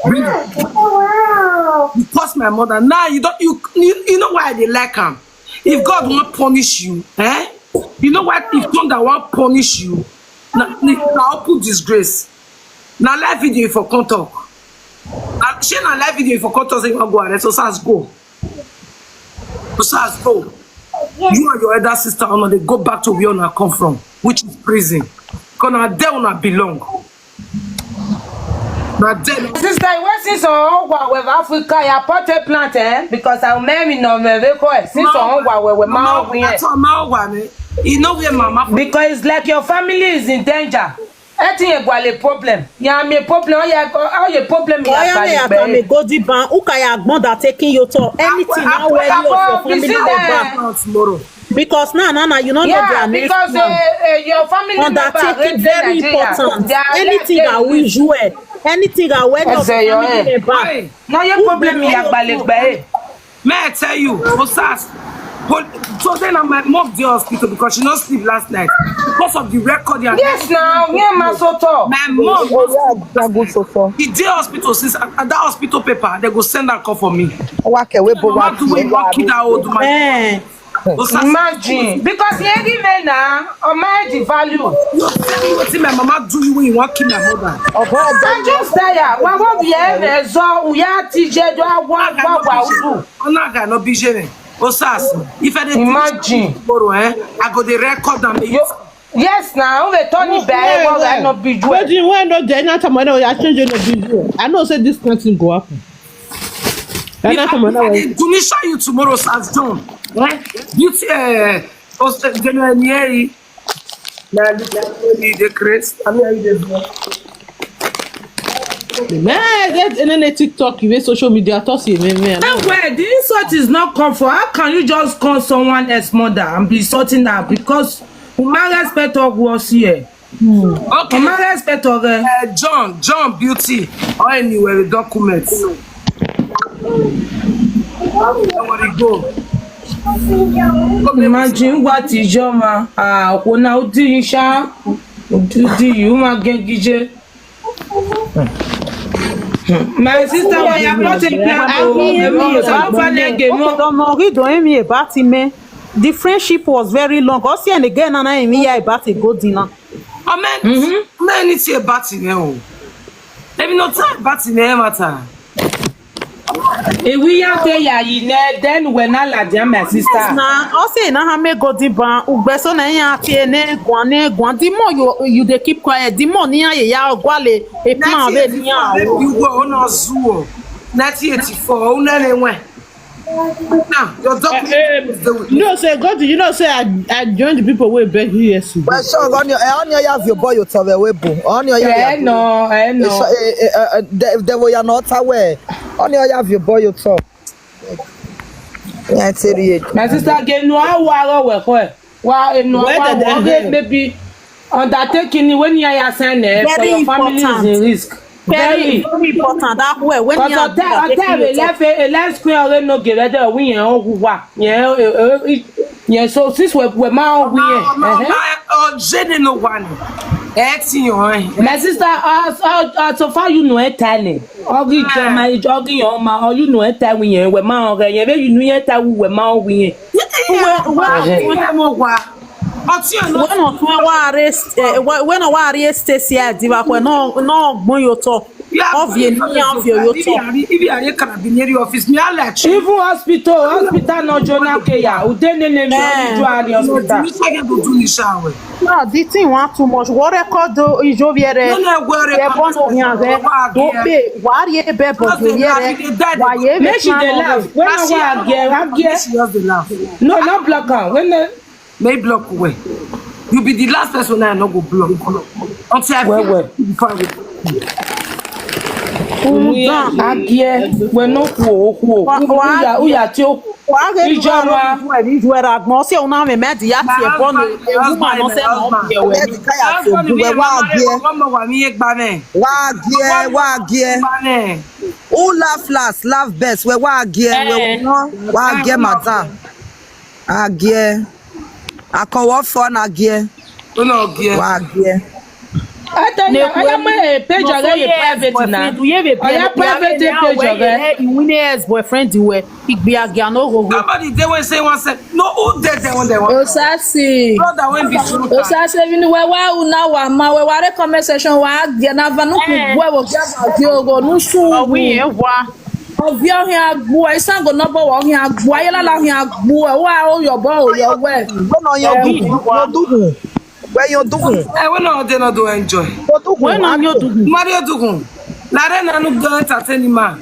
Bring it. You curse my mother. Now you don't you you, you know why I dey like am. If God wan punish you, eh? You know what? If thunder wan punish you, na na open disgrace. Na live video you for come talk. Na shey na live video you for come talk say you wan go arrest. Osas, go. Osas, go. You and your elder sister una dey go back to where una come from, which is prison. Because na there una belong. Na there una Sister, you wey see some ogwa with Africa, ya pote plant, eh? Because I remember no me ve ko, eh, see some ogwa with, with ma ogwa, eh. That's all ma ogwa ni. You know where mama from. Because it's like your family is in danger. Eti ye gwale problem. Ya me problem, ya, oh, ye problem, ya Oya me ya kame bale. Godiban, uka ya gbonda taking you to anything Akwa, now where you akwa, of your family you see member. That? Tomorrow. Because now, now, now, you don't know their Yeah, next because plan. uh, uh, your family member Undertaking raised in very Nigeria. Important. They are Anything left that there we with do, eh, anything that where your Eze yo, family eh. member. Hey, Now your who problem be is your your problem? May I tell you, Osas, hol- so then na my mom dey hospital because she no sleep last night because of the record. Yes, now, yeah, ma so talk. My mom, Oya jagun soso. She dey hospital since, and, and that hospital paper, they go send that call for me. Owa kewe bo Mama wa do when you wan kill that old man. Eh. Osas, Imagine, because ye give me now, or my the value. You tell me wetin my mama do you when you wan kill my mother. Obo I just say ya, wa wa bi e me zo, uya ti je do wa wa wa udu. Onaga no be jere. Osas, if I dey do Imagine. Tomorrow, eh, I go dey record am. Yo, yes, now we turn it back. Wa wa no be jere. Wetin wey no dey na tamana ya change no be jere. I know say this kind thing go happen. If Another I, one, if I another one. Dey Dunisha you tomorrow, Sas John. Eh? Beauty, eh, Os- eh, General Nyeri. Na the General Nyeri dey craze. I mean, I dey do. Man, that internet, TikTok, even social media, talk say, man, man. Well, the insult is not come for. How can you just call someone else mother and be insulting her? Because woman respect her was here. Okay. Woman respect her. Eh? Uh, John, John Beauty, or anywhere the document. Don't worry, go. Imagine what is your man. Ah, when I do you, sha, do you, my gengije. My sister, we are not a plan to Ami, Emi, Eba, Emi, Eba, Emi, Eba, Emi, Eba, Emi. The friendship was very long. Osi and again, Nana Emi ya Eba ti go dinner. Amen. Mm-hmm. Amen. It's a batty now. Let me not talk batty name matter. If we are there, you know, then when I like them, my sister. Yes, na. Osi na ha me go di ban. Ugbe so na ya ti ne gwan ne gwan. The more you you dey keep quiet, the more ni ya ya gwale. E plan be ni ya. You go on a zoo. Nineteen eighty-four. Una le wen. Now, your doctor. Eh, eh, no, say God, you know, say I, I joined the people wey beg you yesterday. Well, sure, on your, on your, you have your boy, you tell me we boom. On your, you Eh, have no, eh, no. Eh, eh, eh, eh, they, they were not aware. On your, you have your boy, you tell. Yeah, I tell you. My sister, again, no, I wa go we ko. Wa, eh, no, Where wa, did wa, they eh, maybe undertaking when you are sign, eh, for Very your family is important. In risk. Very, Very. Very important. That way, when you Because are hotel, hotel, taking a your life, a life square already no give it. We are all who wa. Yeah, eh, eh, eh, yeah. So since we, we ma all we, Ọmọ, ọmọ, eh, eh. Ọmọ, ọ, Jane no one. Ẹ ti yàn ẹ́. My sister, uh, uh, uh, so far you know it, tell me. Ogi Ah. Jama, ogi your ma, or you know it, tell me, eh, we ma all, eh, yeah, you know it, tell we ma all we. Yeah, yeah, Well, well, yeah, yeah, mo wa. Ọtí ẹ̀ náà. When on when wa arrest, eh, when when wa arrest Stacy at Diva, when no no gbon yo talk. Yeah, Of ye ni of yo yo talk. Ibi are carabinieri office. Me, I like you. Even hospital, hospital no Jonah Keya. Udene ne me Eh. Only Joari No, hospital. This I go do this shower. No, the thing want too much. What record do ijo viere? No, no, what Ye record? Bono yan ve. What Do again? Pe wari e be bo Because they laugh, yere. They die. Wa ye be Make she dey laugh. When I That's wa it. Again, again. She just dey laugh. No, not block her. When the May block way. You be the last person I no go block. Until I Well, feel well. before I go. Agie, we no kwu okwu. Wa- wa- Uya, uya ti okwu. Wa ge du Ijeoma. Wa ni ju era gbon se una me me di ya My ti e bon husband, e my woman no husband, se my no husband. ye we. Ẹ ti káyà sí ògùn ẹ wá gé ẹ. Ọmọ wa mi ye gba me. Wá gé ẹ, wá gé ẹ. Gba me. Who laugh last, laugh best. Wẹ wá gé ẹ, wẹ Eh. wọ́n wá gé ẹ, madam. Á gé ẹ. Àkànwọ́ fọ́ na gé ẹ. Una ogie. Wá gé ẹ. Ata ya aya me page ọ̀rẹ́ ye private na. Ọ̀rẹ́ private page ọ̀rẹ́. Iwine ex boyfriend we. Igbe agi no go go. Somebody they will say one say no who dead they want they want. Osasi. Brother when be true. Osasi, even we wa una wa ma we wa re comment section wa ge na vanu ku Eh. Gwe wo ge ba ge ogo nu su. Owi e wa. Ovio hin agbo, isan go no bo wo hin agbo, ayela la hin agbo, wa o yo bo o yo we. Wẹ́n náà yan dùkùn, yan dùkùn. Wẹ́ yan dùkùn. Eh, we no they no do enjoy. Yan dùkùn. When on you do. Mario Dugun. Lare na no go entertain man.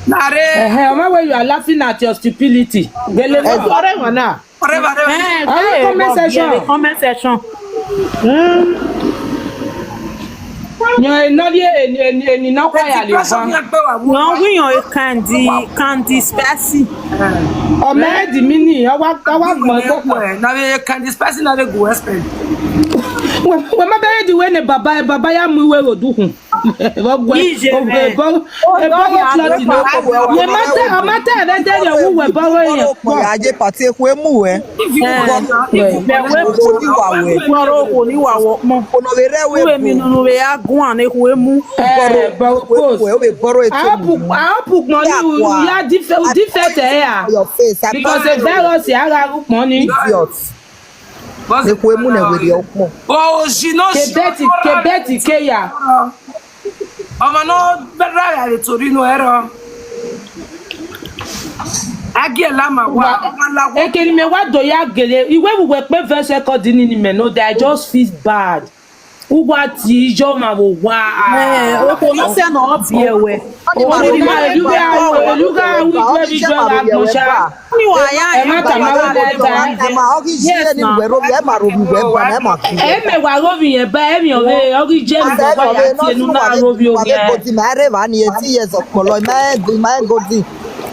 Lare. Eh, eh, Oma, where you are laughing at your stupidity. Gele mo. Ore wana. Whatever. Eh, Àwọn eh, comment wa- section. Yeah, comment section. Yan eno die eni eni eni na kwa ya le fa. No, we on a candy, candy spicy. Ọmọ ẹ di mi ni, ọwá ọwá gbọ́n tó pọ̀. Na we can this person na dey go expect. Wọ́n máa bẹ̀rẹ̀ di wẹ́nẹ̀ bàbá ẹ bàbá yá mú ìwé ròdù hùn. Ọgbẹ́ Ìjẹ́ ọgbẹ́ bẹ́ẹ̀. bọ́ ẹ bọ́ wọ́n plọ́tì náà. Wọ́n máa tẹ ọmọ tẹ ẹ lẹ́dẹ̀ yẹ wú wẹ̀ bọ́ wẹ̀ yẹn. Ọkùnrin ajé pàtí eku emu ẹ. If you Eh. go now, if you Bẹ̀wẹ̀ go kò ní wà wẹ̀. Kúrò kò ní wà wọ̀ mọ́. Kònà rẹ rẹ wẹ Kúrò mi bù. nínú rẹ̀ á gún àná kò é mú. Ẹ bọ̀ post. Wẹ o bẹ bọrọ ètò. Àwọn pùpọ̀ ní ìyá dífẹ́ dífẹ́ tẹ̀ ẹ́ yà. Your face. I Because a virus yà á ra pọ̀ ní. Idiot. Eku emu na wẹrẹ ọpọ. Oh, she no. Kebeti kebeti keya. Ọmọ náà bẹ̀rẹ̀ àyà lè torí inú ẹ̀rọ. Agíẹ̀ lámà wá, ọmọ aláwọ̀. Ekeni me wa do ya gele. Iwe we pe verse record ni ni me no dey, I just feel bad. Ugwa ti ijo ma wo wa. Eh, o kò lọ sẹ́nà ọ̀bì ẹ̀wẹ̀. Eluga eluga eluga wi jwe bi jwe la gbon sha. Ní wà á yá Ẹ má tà má wá láìka. Ẹ máa ọ́kì jí ẹni wẹ̀rọ ẹ máa ròbì wẹ̀ gbà ẹ máa kú. Ẹ me wa ro bi yẹn ba ẹ mi o le o ki je mi Àṣẹ ko ẹ̀rọ ya rẹ̀ ti náà enu tún na wà ro bi o ní yẹn. Gòdì máa rẹ̀ wá ní etí years ọ̀pọ̀lọ́ máa ń gòdì máa ń gòdì.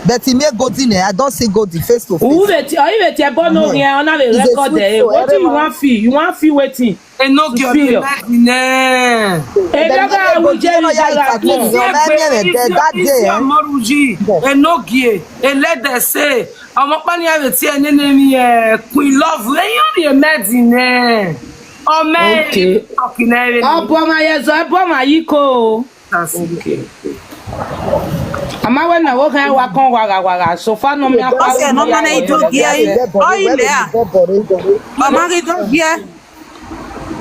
But me gòdì nẹ, I don see gòdì face to face. Uwe ti o iwe ti e bo no yẹn, ona we It's a record sweet e. show, What do you everyone. want feel? You want feel wetin? Enoge Superior. ọ̀dẹ̀ mẹ́rin náà. Eluga wi je bi jwe la gbon. Ọmọ ẹni ẹ̀rẹ̀ dẹ̀ dáadé ẹ̀. Ọmọrújì, Enoge, Elédèsè, ọmọ pánìyàwó tí ẹ nínú mi ẹ̀ Queen Love, ẹ̀yìn ọ̀rìn ẹ̀ mẹ́rin náà. Ọmọ ẹ̀ Okay. ọ̀kìnà ẹ̀rẹ̀ ni. Abo ma ye zo abo ma yi ko. That's it. Ama we na wo kan wa kan wa ga wa ga. So far no me akwa. Ọ̀sẹ̀ náà máa ń dọ̀gí ẹ̀. Ọ̀yìnlẹ̀ à. Màmá rí dọ̀gí ẹ̀.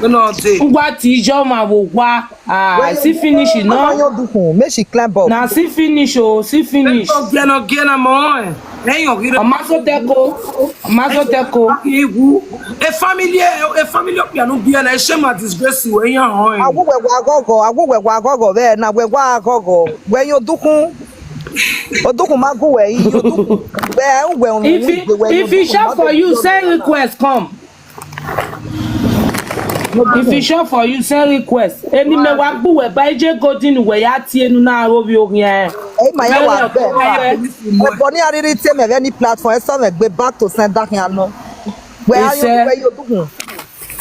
No, no, dey. Ngwa ti ijo ma wo wa. Ah, si finish Ọmọ no. yóò dùnkùn, make she climb up. Na si finish o, si finish. Ọ̀gẹ̀ náà gẹ̀ náà mọ́ ẹ̀. Ẹ̀yìn ọ̀gẹ̀ náà. Ọmọ so teko, ọmọ so teko. Ewu. A family, a family of piano be an shame and disgrace you. Ẹ̀yìn ọ̀hún. Agwụgwegwe agọgọ, agwụgwegwe agọgọ, bẹ́ẹ̀ na gwegwe agọgọ. Wee nye odukwu. Odukwu ma gụ wee ihe odukwu. Wee ngwe If it, if it short for you, send request come. If it short for you, send request. Eni me wa gbu we ba ije godin we ya ti enu na aro bi orin e. Ẹ ma ya wa bẹ́ẹ̀. Ẹ bọ ní arịrị tí ẹ mẹ̀rẹ́ ní platform, ẹ sọ mẹ gbé back to sender kí a nọ. Wee ayo Ese. Wee nye odukwu.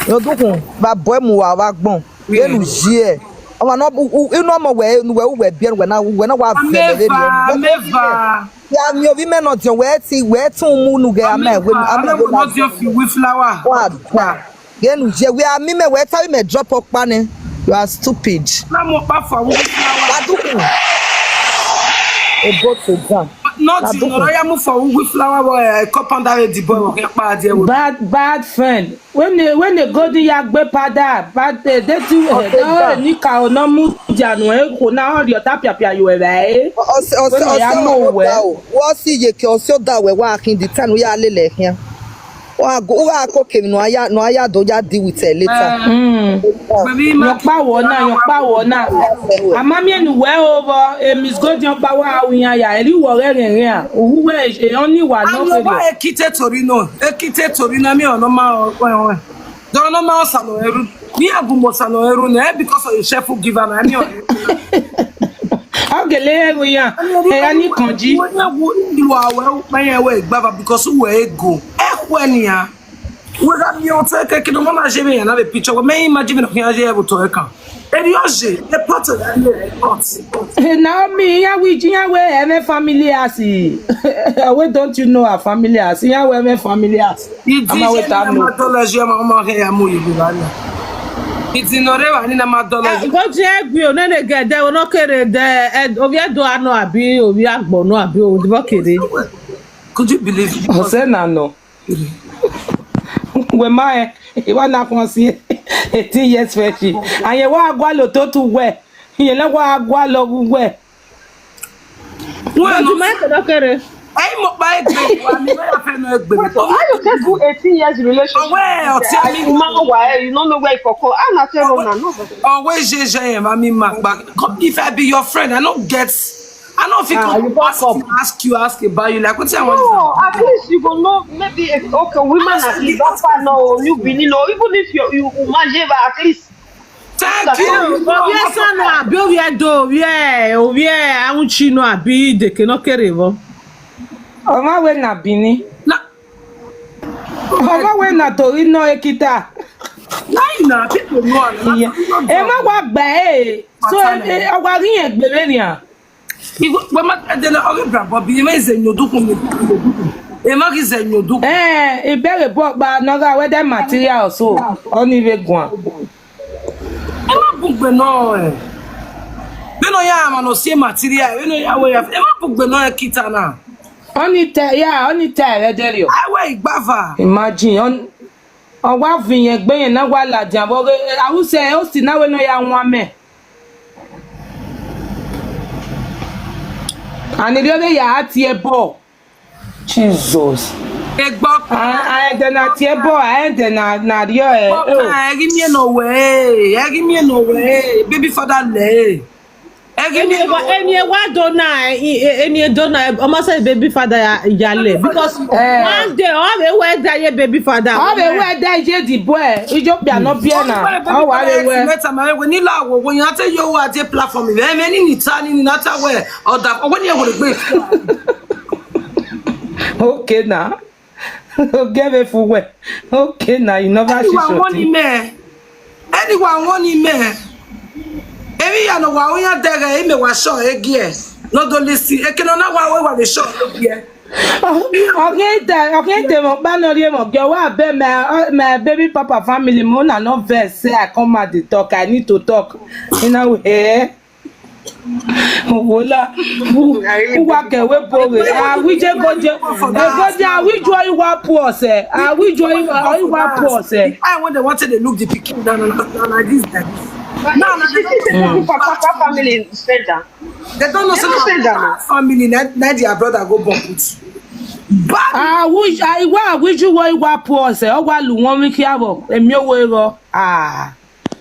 Nye odukwu. Ba bọ emu wa wa gbọn. Enu jie. Ọmọ náà inú ọmọ wẹ̀ enu wẹ̀ wẹ̀ bí ẹnu wẹ̀ náà wẹ̀ náà wà fẹ́ lẹ́nu. Ameva, ameva. Ya mi obi mẹ nọ diẹ wee ti wee tún mú nu gẹ amẹ wee amẹ wee Ameva, ameva, not your feet with flower. Wa da. Genu je we ami me we tawi me drop okpa ni. You are stupid. Na mo pa for with flower. Wa dukun. O go to down. Not you know, I am for with flower boy. I cup under the boy. Okay, pa there. Bad bad friend. When they when they go the yagbe pada, but they they do Okay, eh, down. Nika o no mu janu e ko na o di ota pia pia you e ba e. Ọsẹ ọsẹ Wẹ́n náà yá ọsẹ mọ̀ ọ̀rọ̀ wẹ́. gbà o. Wọ́n sì yè kí ọsẹ ọ̀dà wẹ̀ wá kí n di tẹ́nu yá lé lẹ̀ hìá. Wa go wa ko ke no aya no aya do ya deal with it later. Yɔkpa wɔ na, yɔkpa wɔ na. Amami enu wɛ o bɔ, e Miss Golden yɔkpa wa awi ya ya, eli wɔ rɛ rɛ rɛ a. Owu wɛ e ɔni wa no Ano ke ba do. Ekite Torino, Ekite Torino mi ono ma o o o. Dono ma o sano eru. Mi agumo sano eru ne because of the chef who give am. Ami o. Ogele ego ya, e ya ni kanji. Wọ́n yẹ wo ìlú àwẹ̀ pẹ́yẹ wẹ̀ ìgbàfà because wẹ̀ ego. Ẹ kú ẹ nìyà. Wọ́n dá mi ọtí ẹ kẹ́kẹ́ ní wọ́n máa ṣe mí yàrá mi picture wọ́n mẹ́yìn máa jí mi náà kí n ṣe ẹ bùtọ̀ ẹ kàn. Èmi yóò ṣe ẹ pọ́tù ẹ ní ẹ pọ́tù. Naomi, ya wi ji ya we eme family as. We don't you know our family as. Ya we eme family as. Ìdí Ama we ṣe ta ní no. Nematology ọmọ ọmọ ọkẹ ya mú ìlú wa ni. Ìdí nọrẹ wà ní Nematology. Go to egbe o nene get there, we no kere there. Obi edo ano abi, obi agbo no abi, obi bo kere. Could you believe it? Ose na no. We ma e, iwa na kon si eighteen years fresh. Aye wa agwa lo to tu we. Iye na wa agwa lo we. Wọ́n Obi ma ke no kere. Ẹ̀yin mo pa egbe wa mi ma fẹ́ no egbe. So how you take do eighteen years relationship? Ọwọ́ ẹ̀ ọtí I man wa eh, you no know where you for call. Ah, na tell una no. Ọwọ́ ẹ̀ ṣe ṣe yẹn ma mi ma pa. If I be your friend, I no get. I no fit Ah, you come fuck ask up. you, ask you, ask about you. Like what I want. No, at least you go know maybe if, okay, women at least don't find no you be no even if you you imagine but at least Thank you. You know, Obi esa no abi, obi edo, obi e, obi e, awuchi no abi, de ke no kere bo. Oma we na Bini. na, Oma we na Torino Ekita. na, na, people know. Iye. E ma wa gbe e. So e awa ri e gbe re ni a. Igwe maka dị na ọrụ bra bọbi eme ize nyoduku nyoduku. Eme gị ize nyoduku. Eh, ibere bo pa no ga we de material so. Oni we gwan. Eme bugbe no eh. Beno ya ama no sie material, beno ya we ya. Eme bugbe no eh kita na. Oni te ya, oni te re de rio. Awe igbava. Imagine on ọwa vinye gbe yẹn na wa la dia bo ge awuse o si na we no ya nwa me. Ani rio ge ya ati e bo. Jesus. Egbo. A ede na ti e bo, a ede na na rio e. Egi mi no we. Egi mi no we. Baby father le. Egi mi Eni wa, eni wa do na, eni do na. Almost say baby father ya ya le because Eh. One day, all the way that your baby father. Ọ bụ ewe ede ije dị bụ e, ije ọkpịa nọ bịa na. Ọ wa ewe. Meta ma we ni la wo wo yan te yo wa de platform. Eme ni ni ta ni ni na ta we. Oda owo ni e wo gbe. Okay na. Oge be fu we. Okay na, you never see Anyone want something. Ime? Anyone want Ime? Emi ya no wa oyan dere ime wa so egie. No do listen. Eke no na wa we wa le so egie. Okay, okay, mo pa no rie mo. Yo wa be my uh, my baby papa family mo na no vex say I come out dey talk. I need to talk. You know eh. Wola, who wa ke we bo we. Ah, we je go je. E go je, ah, we jo iwa po se. Ah, we jo iwa iwa po se. I want they wanted to look the pikin down and like this. Like this. No, no, they don't Papa family in stranger. They don't know They don't say say that. Na family na na their brother go born with. Bad. Ah, we ah, iwa we ju wo iwa po se. O wa lu won mi ki abo. Emi o wo ro. Ah.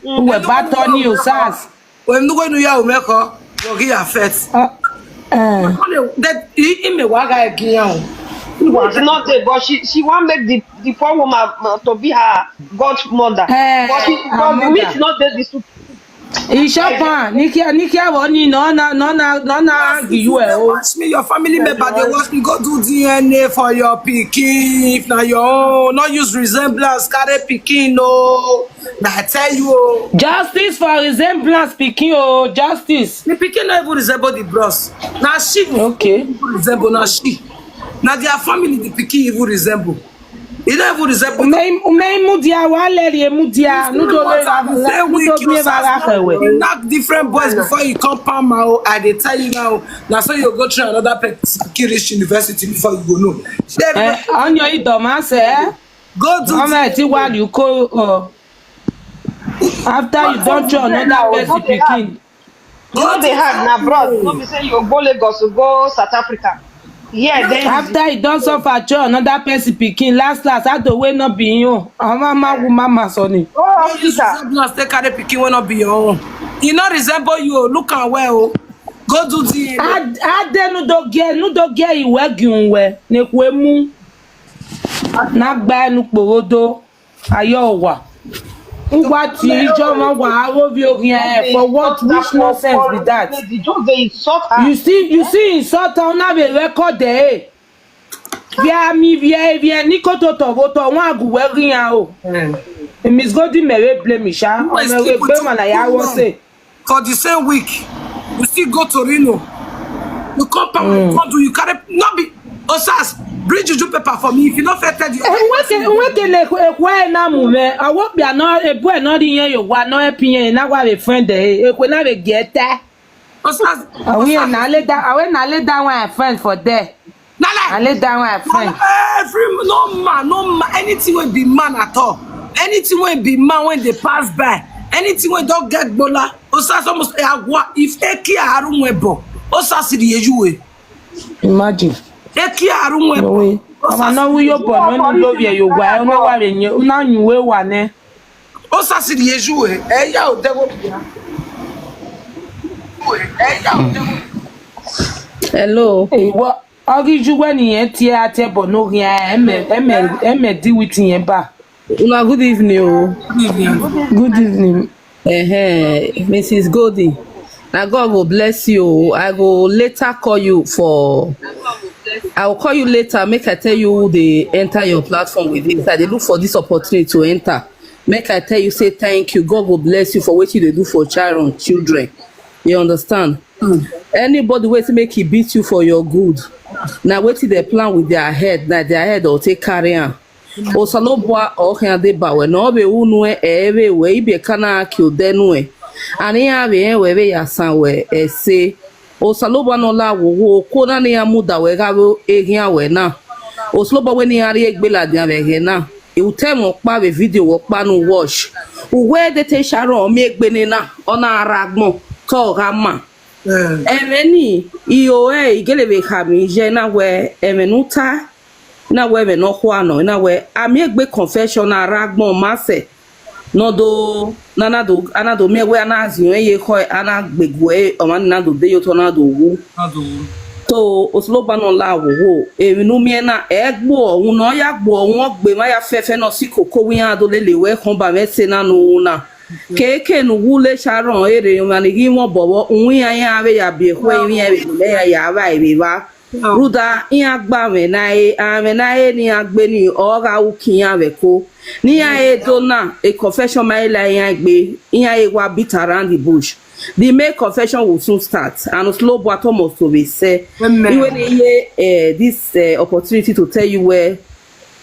We ba to ni o sas. When you go to your meko, go get affect. Ah. Eh. That ime wa ga egiyan. It's not there, but she she want make the the poor woman uh, to be her godmother. Eh, But she her but mother. Meat not there the soup. Ishopan, nikia nikia wo ni no na no na no na gi you e o. Watch me, your family member they watch me. Go do D N A for your pikin. If na your own, not use resemblance, carry pikin. No, na I tell you. Oh. Justice for resemblance pikin o, justice. The pikin no even resemble the bros. Na she Okay. even resemble na she. Na their family the pikin even resemble. E no even resemble. Ume ume mudia wa le ri mudia. Nu do le ra. Same Nu week, do you me ra ra start we. knock different boys before you come palm out. I dey tell you now. Na so you go through another pe- security university before you go know. Shey Eh, on your ido ma se. Go do Mama ti wa you ko o. After you don throw another person pikin. You know they hard na abroad. No be say you go Lagos, you go South Africa. Yeah, then After he don suffer, chop another person pikin. Last last, how the way not be him own. Mama, mama, mama, sonny. Go No use hospital. resemblance take carry pikin wey no be your own. E no resemble you o. Look am well o. Go do D N A. Ade nudoge nudoge iwe gunwe nekwemu. Na gba enu kporodo ayo wa. Ngwa ti ijo ma wa awo bi orin e for what, which nonsense be that? They just dey insult her. You see, you see insult her, una be record there. Via mi via via niko to to voto wọn aguwe rin o. Miss Golden mere blame sha. Ọmọ ẹgbẹ́ mọ̀ na ya wọ́n ṣe. For the same week, you still go Torino. You come back, mm. Come do you carry no be Osas, bring juju paper for me if you no fit tell the Nweke nweke na ekwe ekwe na mume. Awokpia no ebu e no di yen yo wa no e piyen na wa be friend e. Ekwe na be gete. Osas. Awe na le da awe na le da one friend for there. Na I lie. lay down my friend. Every no man, no man, anything wey be man at all, anything wey be man wey dey pass by, anything wey don get gbola, Osas almost agwa if eki arun webo, Osas di yeju we. Imagine. Eki arun No webo. way. Mama no we yo born when you love you wa no wa re nye una nyu we wa ne. Osas di yeju we. E ya o dego bia. E ya o dego. Hello. Hey, what? Ori ju when yen tie ate bo no yen eme eme eme di with yen ba. Una good evening o. Good evening. Uh-huh. Missus Golding. Now God will bless you. I will later call you for I will call you later. Make I tell you who they enter your platform with this. I they look for this opportunity to enter. Make I tell you, say thank you. God will bless you for what you they do for child children. You understand? Anybody wey say make e beat you for your good, na wetin dem plan with their head, na their head go take carry am. Osolobua ohen adeba we na ọ bụ unu e ebe we ibe kana ki odenu e. Ani ya be en we be ya san we e se. Osolobua no la wo wo ko na ni amuda we ga we ehin we na. Osolobua we ni ari egbe la dia we he na. E utem okpa we video okpa nu watch. Uwe de te sharon mi egbe ni na. Ona aragbon to ga ma. Emeni iyo e igele be ha mi je na we emenu ta na we me no kwa no na we ami egbe confession na aragbon ma se. No do na na do ana do mi we ana zi we ye ko ana gbegwe o ma na do de yo to na do wu. To osloba no la wo wo emenu mi na egbo ohun no ya gbo ohun ogbe ma ya fefe no si koko wi ya do lele we kon ba me se na nu na. Keke nu wule sharon ere yo ma ni gi mo bobo un ya ya be ya be ko wi ya be le ya ya ba ebe ba. Ruda iya gba me na e a me na e ni agbe ni o ga uki ya be ko. Ni ya e do na e confession ma e la ya gbe iya e wa beat around the bush. The main confession will soon start and slow but almost to be say. Amen. Iwe ni ye eh, this uh, opportunity to tell you where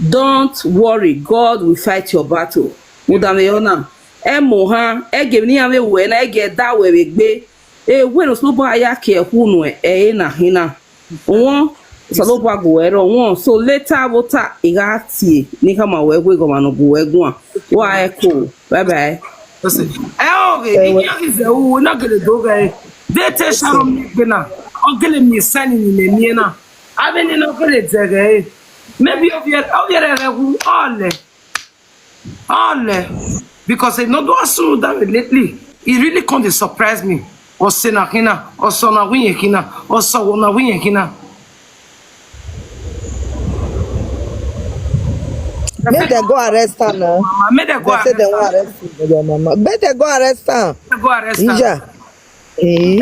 don't worry, God will fight your battle. Mudameona. Emo ha ege ni ame we na ege da we we gbe. E we no slobo aya ke hunu e e na hina. Won salobo ago ero won so later water igati ni kama we we go manu go we gwa. Wa e ko. Bye bye. Listen. Eh, okay. You can't say who not gonna do guy. They tell Sharon me gonna. Ogele mi sani ni me na. Abeni no gele zege. Maybe of your of your who all. All. Because they not do as soon that lately. It really come to surprise me. Or say na hina, or so na win hina, or so na win hina. Make dem go arrest am now. Mama, make them go Dem say arrest dem wan her. Arrest him, your mama. Make dem go arrest am. Make them go arrest her. Ija. Eh.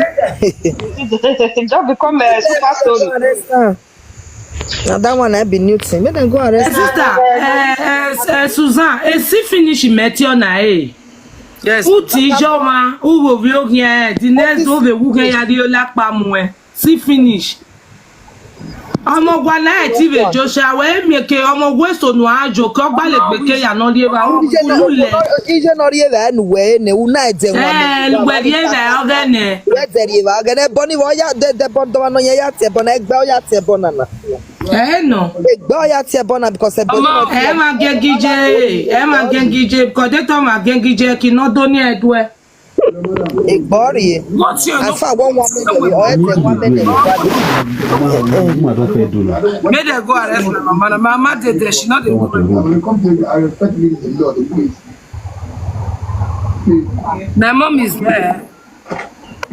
It just become a super Make dem go story. Arrest am. Na that one I be new thing. Make dem go Eh, arrest am. Sister, eh, eh, eh, Suzanne, eh, si finish meti ona eh. Yes. Uti ijoma, ugo bi ogi eh, the next day be wuge ya di olapa mu eh. Si finish. Ọmọ gwa na e ti be Joshua we mi ke ọmọ we so nu ajo ko gba le gbe ke ya no die ba Ije na ulu le. Ije na rie ba nu we ne u na je wa. Eh, lu gbe die ba oge ne. We de rie ba ga ne boni wo ya de de bon do no ya ya te bon e gbe o ya te bon na na. Eh no. E gbe o ya te bon na because e boni no. Ẹ máa gé gíjẹ, ẹ máa gé gíjẹ, kọ̀dẹ́tọ̀ máa gé gíjẹ kí iná tó ní ẹ̀dùn ẹ̀. Igbori. What's your As far one one million, or else one million. Woman don pay do now. Make dem go arrest my mama. Na my mama dey there. She not dey. Don't want to rule. Come to, I respect me a lot, please. My mom is there.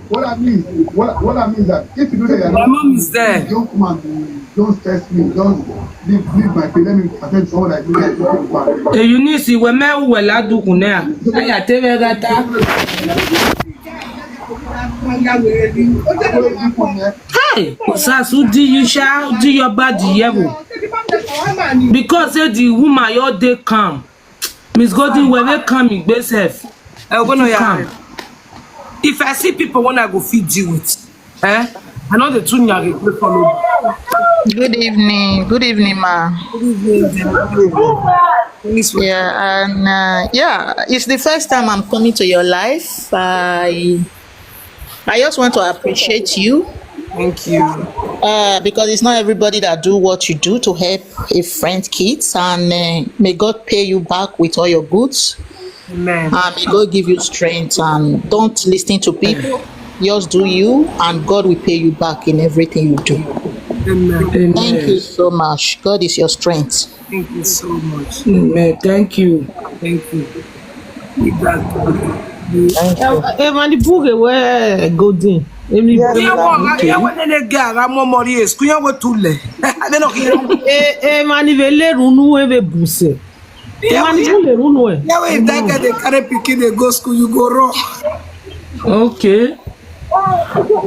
What I mean, what, what I mean is that if you do that, my mom is there. Young man, don't stress me. Don't leave, leave my place. Let me attend to what I do. Hey, Eunice, we me we la du kunea. Aya te ve gata. Hey, Osas, who do you sha? Who do your body yevo? Because say the woman your day come. Miss Golden, where they come in, be safe. I go no ya. If I see people when I go feed you with, eh? I know the two nyari go follow. Good evening. Good evening, ma. Good evening. Thanks for Yeah, and uh, yeah, it's the first time I'm coming to your life. I I just want to appreciate you. Thank you. Uh, because it's not everybody that do what you do to help a friend kids, and uh, may God pay you back with all your goods. Amen. And may God give you strength, and don't listen to people. Just do you, and God will pay you back in everything you do. Amen. Thank you so much. God is your strength. Thank you so much. Amen. Thank you. Thank you. Leave that. Thank you. Emani buge we Golden. Emi Yes, buge. Kuya wa, kuya wa nene ga ga mo mori es. Kuya wa tule. Ade no kuya. E, emani ve le runu e ve buse. Emani bu le runu e. Yeah, we that guy dey carry pikin dey go school, you go wrong. Okay.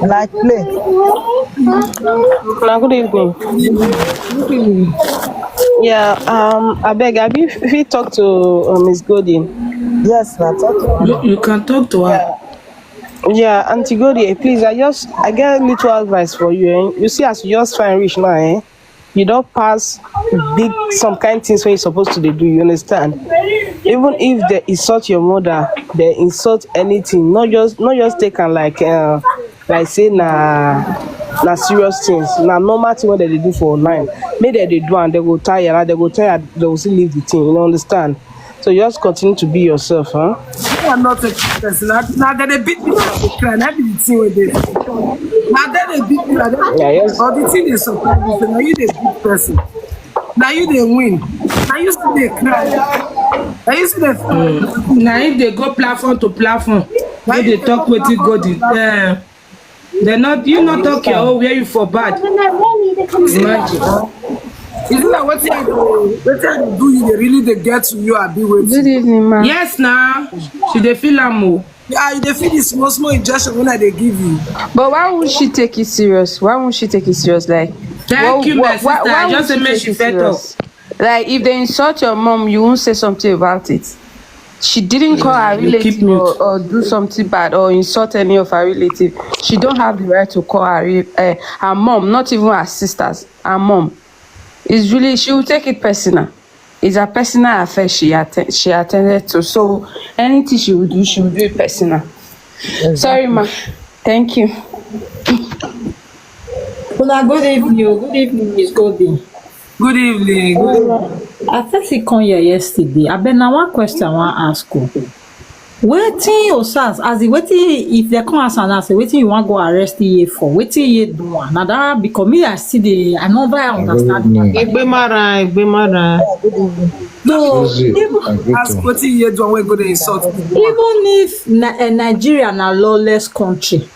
Like play. Now, good evening. Yeah, um, I beg, have you, if you talk to uh, Miss Golden? Yes, na talk to her. You, you can talk to her. Yeah, Auntie Goldie, please, I just, I get a little advice for you. Eh? You see, as you just find rich now, eh? You don't pass big, some kind things when you're supposed to dey do, you understand? Even if they insult your mother, they insult anything, not just, not just take am like, uh, like say na, na serious things, na normal thing wey dem dey do for online. Make dem dey do am, dem go tire, and dem go tire, dem go still leave the thing, you understand? So just continue to be yourself, huh? Me, I'm not a big person. Now, now they dey beat me, I dey cry. That be the thing wey dey. Now they dey beat me, I dey. Yeah, yes. But the thing dey surprise me, say, now you dey beat person. Now you dey win. Now you still dey cry. Now you still dey. Now if they go platform to platform, Now they dey talk wetin God dey. Uh, they not, you not talk your own where you for bad. Imagine. Is it like wetin I do? Wetin I do you? They really dey get to you. I be waiting. Good evening, ma. Yes, now she dey feel am o. Yeah, you dey feel the small small injection when I dey give you. But why won't she take it serious? Why won't she take it serious? Like, Thank why, you, my why, sister. Why, I why just won't say she make take she it fed up. Serious? Like, if they insult your mom, you won't say something about it. She didn't call her relative or, or do something bad or insult any of her relative. She don't have the right to call her re- uh, her mom, not even her sisters. Her mom. It's really, she will take it personal. It's a personal affair she atten- she attended to. So anything she will do, she will do it personal. Sorry, ma. Thank you. Una good evening o. Good evening, Miss Golden. Good evening. Good evening. I first see come here yesterday. I been now one question I want ask you. Wetin Osas, as in wetin, if they come ask and ask, wetin you want go arrest here for? Wetin you do am? Na that because me I still dey, I never understand. Egbemara, Egbemara. So even As wetin you do, we go dey insult. Even if na, eh, Nigeria na lawless country,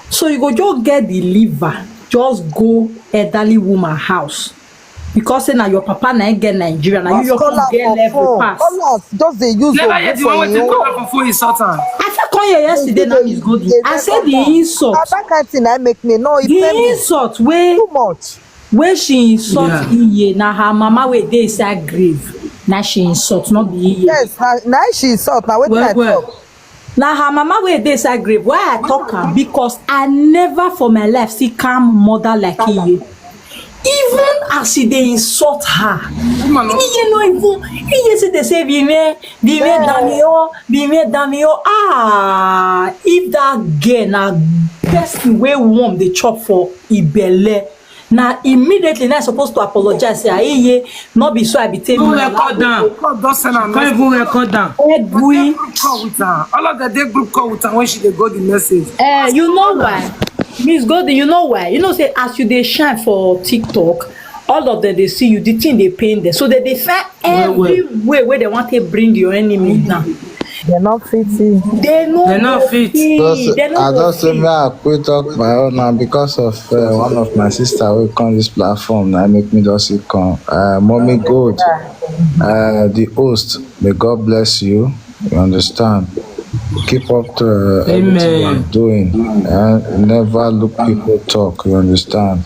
so you go just get the liver, just go elderly woman house because say na your papa na him get Nigeria, na you just come get level pass. Callers just dey use Never hear the one wey take call for phone insult am. I fit come here yesterday na Miss Golden. I say the insult. That kind thing I make me no. The insult wey too much. Wey she insult Iye, na her mama wey dey inside grave, na she insult, no be Iye. Yes, na, na she insult, na wetin I talk. Na her mama wey dey inside grave. Why I talk am? Because I never for my life see calm mother like Iye. Even as she dey insult her, Iye no even, Iye say dey say, "Bime, bime, damio, bime, damio." Ah, if that girl na person wey worm dey chop for ibelle, Na immediately na I suppose to apologize, say, "Aye, no be so I be take." Who record am? God don send am Can't message. Even record am. Egui. Group call with am. All of them dey group call with am when she dey go the message. Eh, you know why? Miss Golden, you know why? You know say as you dey shine for TikTok, all of them dey see you, the thing dey pain them. So they dey find Well, well. every way where they want to bring your enemy down. Dem no fit see. They no They no go fit. see. Just, They no I go just say see. May I quick talk my own now because of uh, one of my sister will come this platform. Now make me just sit come. Uh, Mommy Gold, uh, the host. May God bless you. You understand? Keep up to uh, everything you're Amen. Doing. And never look people talk. You understand?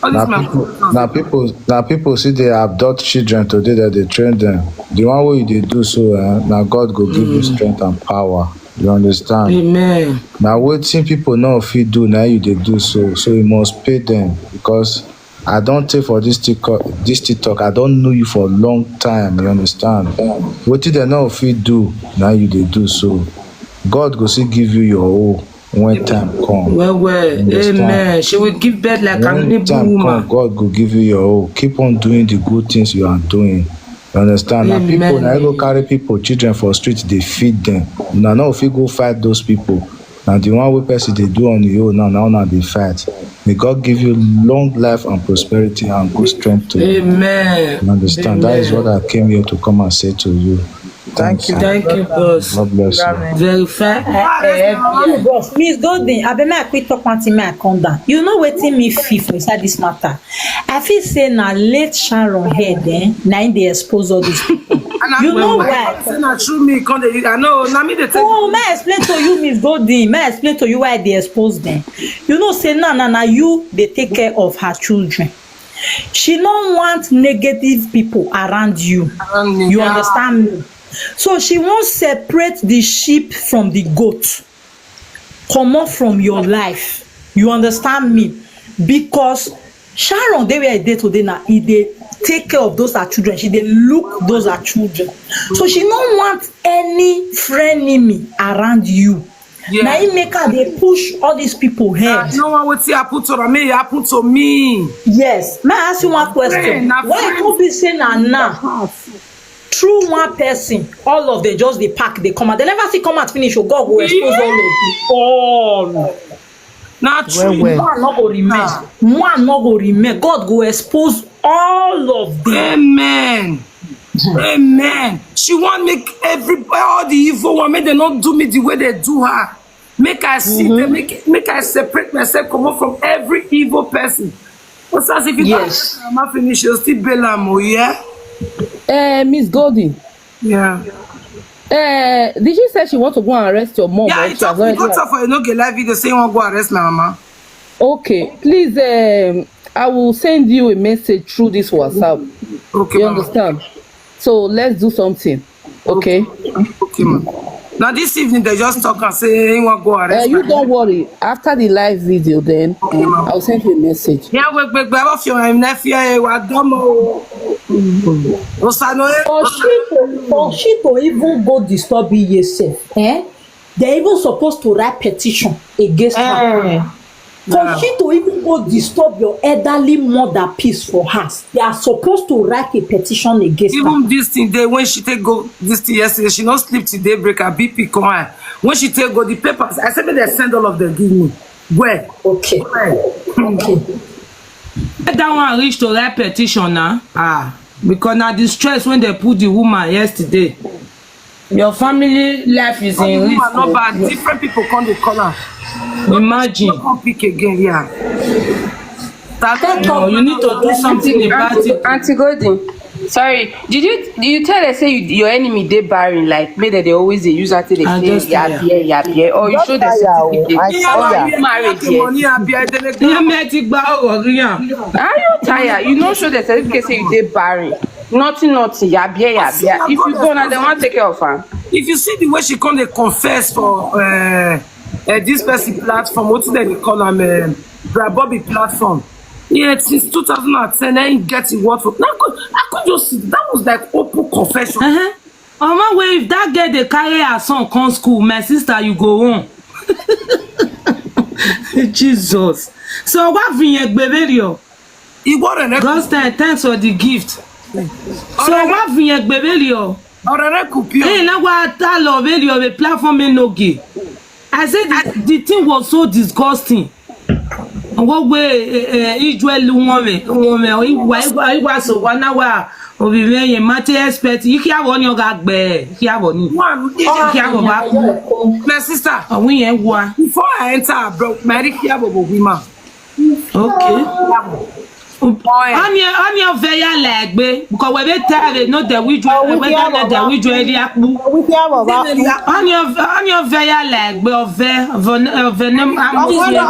All Now this my people, now people, now people see they abduct children today that they train them. The one way they do so, uh, now God go give you strength and power. You understand? Amen. Now waiting people now if you do now you they do so, so you must pay them because I don't take for this TikTok. This TikTok, I don't know you for a long time. You understand? What did they know if you do now you they do so? God go see give you your own when time come. Well, well. Understand? Amen. She will give birth like an When able time woman. Come, God go give you your own. Keep on doing the good things you are doing. You understand? Now people, Amen. Now go carry people, children for street, they feed them. Now, now if you go fight those people, now the one way person they do on the own, now now now they fight. May God give you long life and prosperity and good strength to you. Amen. You understand? That is Amen. What I came here to come and say to you. Thank you. Thank you, boss. God bless you. Verify. Eh, eh, eh. Bros, Miss Golden, I be my quick talk one thing, my come down. You know wetin me feel for inside this matter? I feel say na late Sharon head, eh? Na im dey expose all these people. And I You know I why? Say na true me come dey. I know. Na me dey take. Oh, may I explain to you, Miss Golden? May I explain to you why they expose them? You know say now, now, now you they take care of her children. She no want negative people around you. Around me. You Yeah. Understand me? So she won't separate the sheep from the goat. Comot from your life. You understand me? Because Sharon dey where I dey today now. He dey take care of those her children. She dey look those her children. So she no want any frenemy around you. Yeah. Na im make her dey push all these people head. You know what? Wetin happen to me? Happen to me. Yes. May I ask you one question? Friend, na Why friend. Come be say na now? Through one person, all of them just dey pack, they come out. They never see come out finish. Oh, God will expose all of you. All. Na true. Well, well. One no go remain. One no go remain. God go expose all of them. Amen. Amen. She want make every all the evil one make they not do me the way they do her. Make I see them. Make make I separate myself, come up from every evil person. What's as if you Yes. Mama finish, you still bail am, oh yeah. Uh, Miss Golden, Yeah. uh, did she say she want to go and arrest your mom? Yeah, Or he she has talk, he already got her for you no get live video say you want go arrest my mama. Okay, please, um, I will send you a message through this WhatsApp. Okay, You mama. Understand? So let's do something. Okay. Okay, ma. Now this evening they just talk and say he want go Uh, arrest. you my don't worry. After the live video, then Okay, ma'am. I'll send you a message. Yeah, we we we off your nephew. Eh, wa domo. Osano. For she to, for she to even go disturb you yourself, eh? They even supposed to write petition against her. For she to even go disturb your elderly mother peace for house, they are supposed to write a petition against her. Even this thing day when she take go this thing yesterday, she no sleep till daybreak. Her B P come high. When she take go the papers, I said make they send all of them give me. Where? Okay. Where? Okay. Let that one reach to write petition now. Ah, because now the stress when they put the woman yesterday. Your family life is All the in risk. woman no bad. Different people come dey call her. Imagine. No come pick again. Yeah. That No, you need to do something about Auntie, it. Auntie Golden, sorry, did you did you tell her say you, your enemy dey barren, like make dem dey always dey use her till they I say just tire. Yabie, yabie, or you Just show the tire o. certificate? I Yeah, tire. yeah, Married, yeah, yeah. money, I be, I dey Ìyá mi ẹ ti gba ọ̀rọ̀ rí yàn. Are you tired? You no show the certificate say you dey barren. Nothing, nothing. Yabie, yabie. If you go now, they want take care of her. If you see the way she come dey confess for uh, uh, this person platform, what do they call am, uh, Bra Bobby platform? Yeah, since two thousand and ten, I ain't get the word for. Now, I could, I could just see that was like open confession. Uh-huh. Omo, wey if that girl dey carry her son come school, my sister, you go home. Jesus. So wa vinye gbeberio. Igbo rere God's time, thanks for the gift. So wa vinye gbeberio. Orere kupio. Hey, na wa talo berio be platform me no gay. I said the, the thing was so disgusting. What way eh, eh, Israel woman, woman, iwa iwa iwa so wa na wa obi me ye mate expect. Iki abo ni oga gbe, iki abo ni. One, Iki abo ba. my sister, Awin yẹn wa. before I enter abroad, my Ricky Abobo woman. Okay. Onye onye ọvẹ ya la egbe because we be tell they know the which way we be tell the which way the akpu. Wíkí àbọ̀ bá kú. Onye ọvẹ onye ọvẹ ya la egbe ọvẹ ọvẹ ọvẹ ne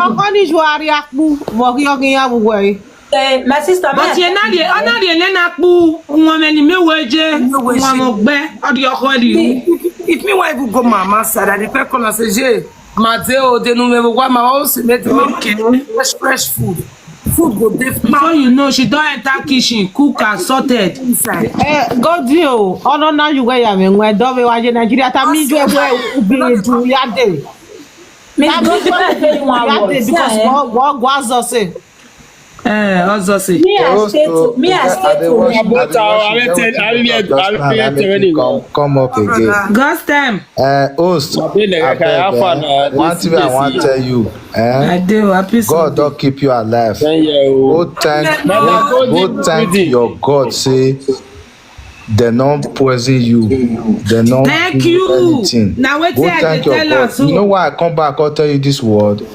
Ọkọ ní ju arí akpú bọ̀ kí ọkùnrin yà wúwo ẹ̀. Eh, my sister, but me, ye na ye ona ye ne na akpu nwa me ni me we je nwa mo gbe odi ọkọ di. If me wife go mama side, I dey call and say, "Jay, my day o, they no me why my house made the mama Okay. fresh fresh food. Food go dey Before you know, she don enter kitchen, cook and sorted. Inside." Ẹ gọ́dí o, ọ̀nà náà yìí wẹ̀yà mi ń wẹ̀ dọ́bẹ̀ wájú Nàìjíríà tá mi jọ wẹ̀ obìnrin ju yáde. me go tell you one Yáde word. See, because eh, wọ́n wọ́n gbọ́ àzọ sí. Eh, also say. Me, I stay to me, I stay to me. But I will tell, I will let, I will let already. Come, come up again. God's time. Uh, host, My baby, like, abeg, I have fun, eh, uh, one this thing I place wan here. Tell you, I eh? do happy God Sunday. Don keep you alive. Ten year old. Go thank, Na, na go, golden go thank reading. Your God say dem no poison you, dem no Thank do you. Anything. Na wetin Go I thank dey Your tell God. Am so. You know why I come back come tell you this word?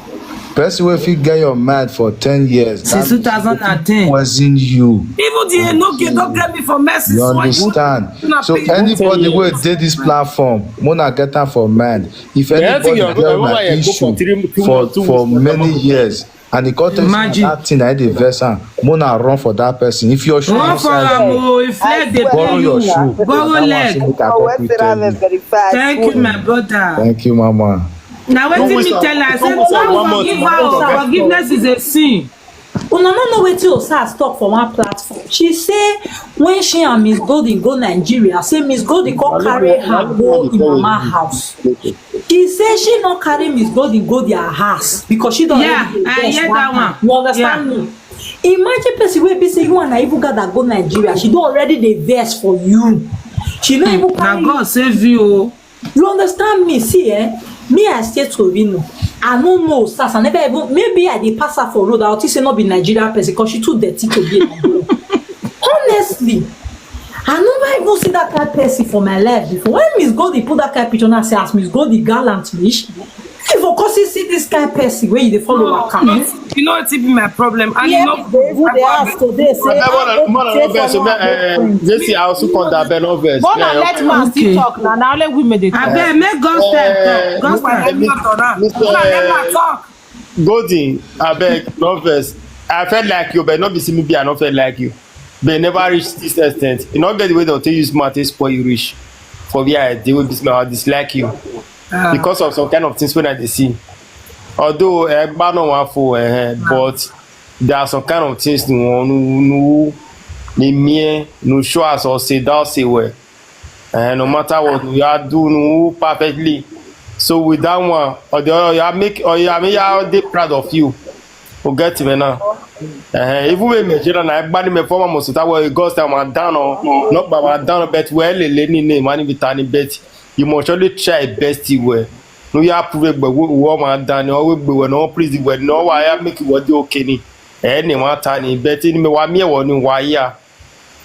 Person wey fit get your mind for ten years, Since that means two thousand and ten. Poison you. Even the no get don't get me for message. You understand? So anybody wey dey this platform, mona get am for mind. If Yeah, I anybody think you're get right. my Why you go issue for three, two for months, two for months, many years, and e come tell you say Imagine. That thing na dey vex am, mona run for that person. If your shoe Run for am o, if leg dey borrow pain your you, shoe. Borrow That one leg. Say make I come quick tell you. Thank you, my brother. Thank you, mama. Na wetin me tell her, I say, "Don't forgive her o, forgiveness is a sin." Una no know wetin Osas talk for one platform. She say when she and Miss Golden go Nigeria, say Miss Golden come carry her go in mama house. She say she no carry Miss Golden go their house because she don Yeah, already dey I vex hear one that time. One. You understand me? Imagine person wey be say you and I even gather go Nigeria, she don already dey vex for you. She no even Na carry God save you o. You understand me? See, eh? Me, I stay Torino. I no know Osas. I never even, maybe I dey pass her for road. I think say no be Nigerian person because she too dirty to be in Nigeria. Honestly, I never even see that kind person for my life before. When Miss Goldie put that kind picture, now I say, as Miss Goldie gallant reach, if of course you see this kind person where you dey follow her come. You know what be my problem? And you Yeah, know, they even dey ask today say Abeg, how mona, go mona, take no vex, someone eh, go Jesse, I also come that bell, no vex. Mona Yeah, let okay. man still Okay. Talk na na only women dey talk. Abeg, make God step Eh, talk. God Why step. let me talk? Mister Why let me talk? Golden, abeg, no vex. I felt like you, but not be see me be I no felt like you. But never reach this extent. You no get the way they'll tell you smart, they spoil you rich. For where I dey, wey be smart, I dislike you because of some kind of things when I dey see. Although eh, but no one for eh, but there are some kind of things no no no no mere no show us or say that say well. Eh, no matter what we are do no perfectly. So with that one, or the other, you are make or you are me, you are dey proud of you. O get me now. Eh, even when me jira na everybody me former must that way God time and down on not by my down but well le ni name and be tani bet you must surely try best you well. No you are prove but we want my down always be well no please well no why I make you what dey okay ni. Eh, ni one tani bet ni me wa me wa ni wa ya.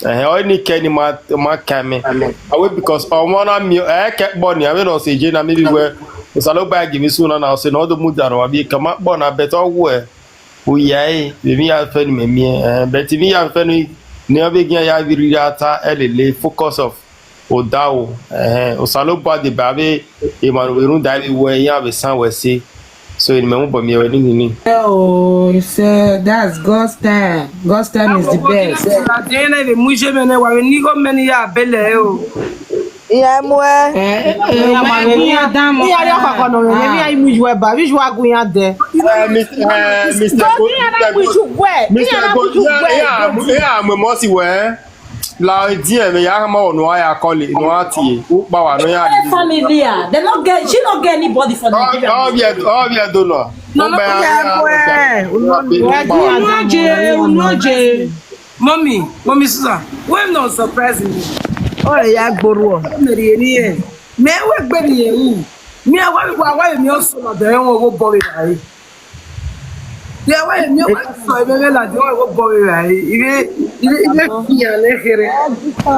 Eh, o ni ke ni ma ma ka me. Awe because o won na mi eh ke bo ni awe no se je na mi bi we. Osalo ba gi mi so na na se no do mu daro abi ka ma bo na bet o we. O ya e, be mi ya fe ni me mi eh bet mi ya fe ni ni o be gi ya bi ri ata elele focus of o da o. Eh, Osalo ba de ba be e ma no we run da bi we ya be san we se. So in me mo bo mi we ni ni. Oh, he said that's God's time. God's time is the best. Adena be muje mene wa ni go meni ya bele o. Ìyá mú ẹ. Eh, eh, eh, why me a damn Ní ayé àkọ́kọ́ náà rẹ̀ ní ayé mi ju ẹ̀ bá mi ju aago yẹn dẹ̀. Eh, Mis- eh, Mister Go- Ní ara Mister mi ju Go- wẹ̀. Ní Mister ara mi Go- ju yeah, wẹ̀. yeah, mo- yeah, mo mọ̀ sí wẹ̀. La díẹ̀ mi yà á mọ̀ ọ̀nà àyà kọ́lé ní wọ́n á ti yé. Ó pa wà ní yà á Family, ah, they not get. She not get anybody for Nigeria. Ọ̀bí ẹ̀ ọ̀bí ẹ̀ dọ́nà. No, no, Obe yeah, anya boy. Obe. Unoje, Unoje. Mommy, Mommy Susan, when no surprise me. Oh, yeah, Gboruo. Mary ni e. Me we gbe ni e u. Me wa wa wa me o so na de won wo bo we rai. De wa me wa so me me la de won wo bo we rai. Ibe ibe ibe fi an le here.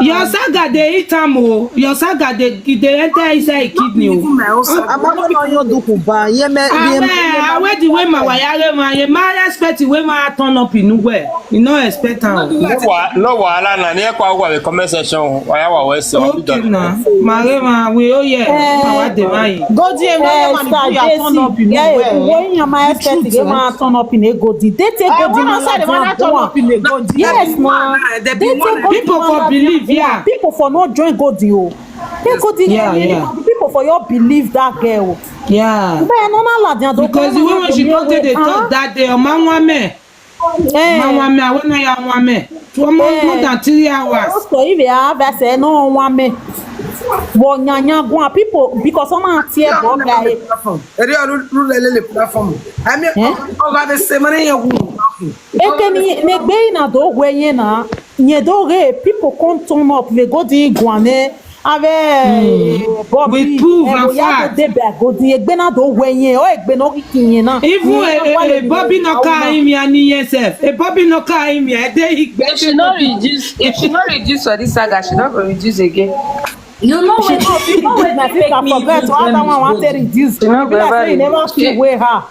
Your saga dey eat am o. Your saga dey dey enter inside kidney o. Even my own saga. Amaka no yo dukuba. Ye me ye me. Awe awe the way ma wayare ma ye ma expect the way ma turn up in well. You no expect am. No wa- no wahala na ni ekwa ugwa the comment section. Waya wa wese. Okay na. Ma re ma we o ye. Ma wa de ma yi. Godi e wọ́n yẹn máa ní bóyá turn up inú ẹ̀. Wọ́n yẹn máa expect kí wọ́n turn up in a Godi. They take Ẹ Godi wọ́n na náà sáré wọ́n á like turn one. Up in a Godi. Yes, na. They They take Godi People na for like believe, one. Yeah. People for no join Godi o. Take Godi. Yeah, yeah. People for your believe that girl. Yeah. Bẹ́ẹ̀ no na la dia do. Because the way when she come take the talk that day, ọmọ nwa me. Eh. Ọmọ nwa me, I wanna ya nwa me. Two more, more than three hours. So if you have I say no one me. But nyanya go people because some are tear go guy. Eri aru ru le le platform. I mean, Eh? over the same money you. Ekeni negbe na do gwe yen na nye do ge people come turn up they go di gwane ave Bobby With proof and ya fact. Go de be go di egbe na do gwe yen o egbe no kikin yen na. Even a, a, a Bobby no carry me and himself. A Bobby no carry me. I dey igbe. If she no reduce, if she no reduce for this saga, she no go reduce again. You know She what? no fit You know reduce what na make sister me forget use what that them one want to is reduce. She no Be like go say you ever never feel way her.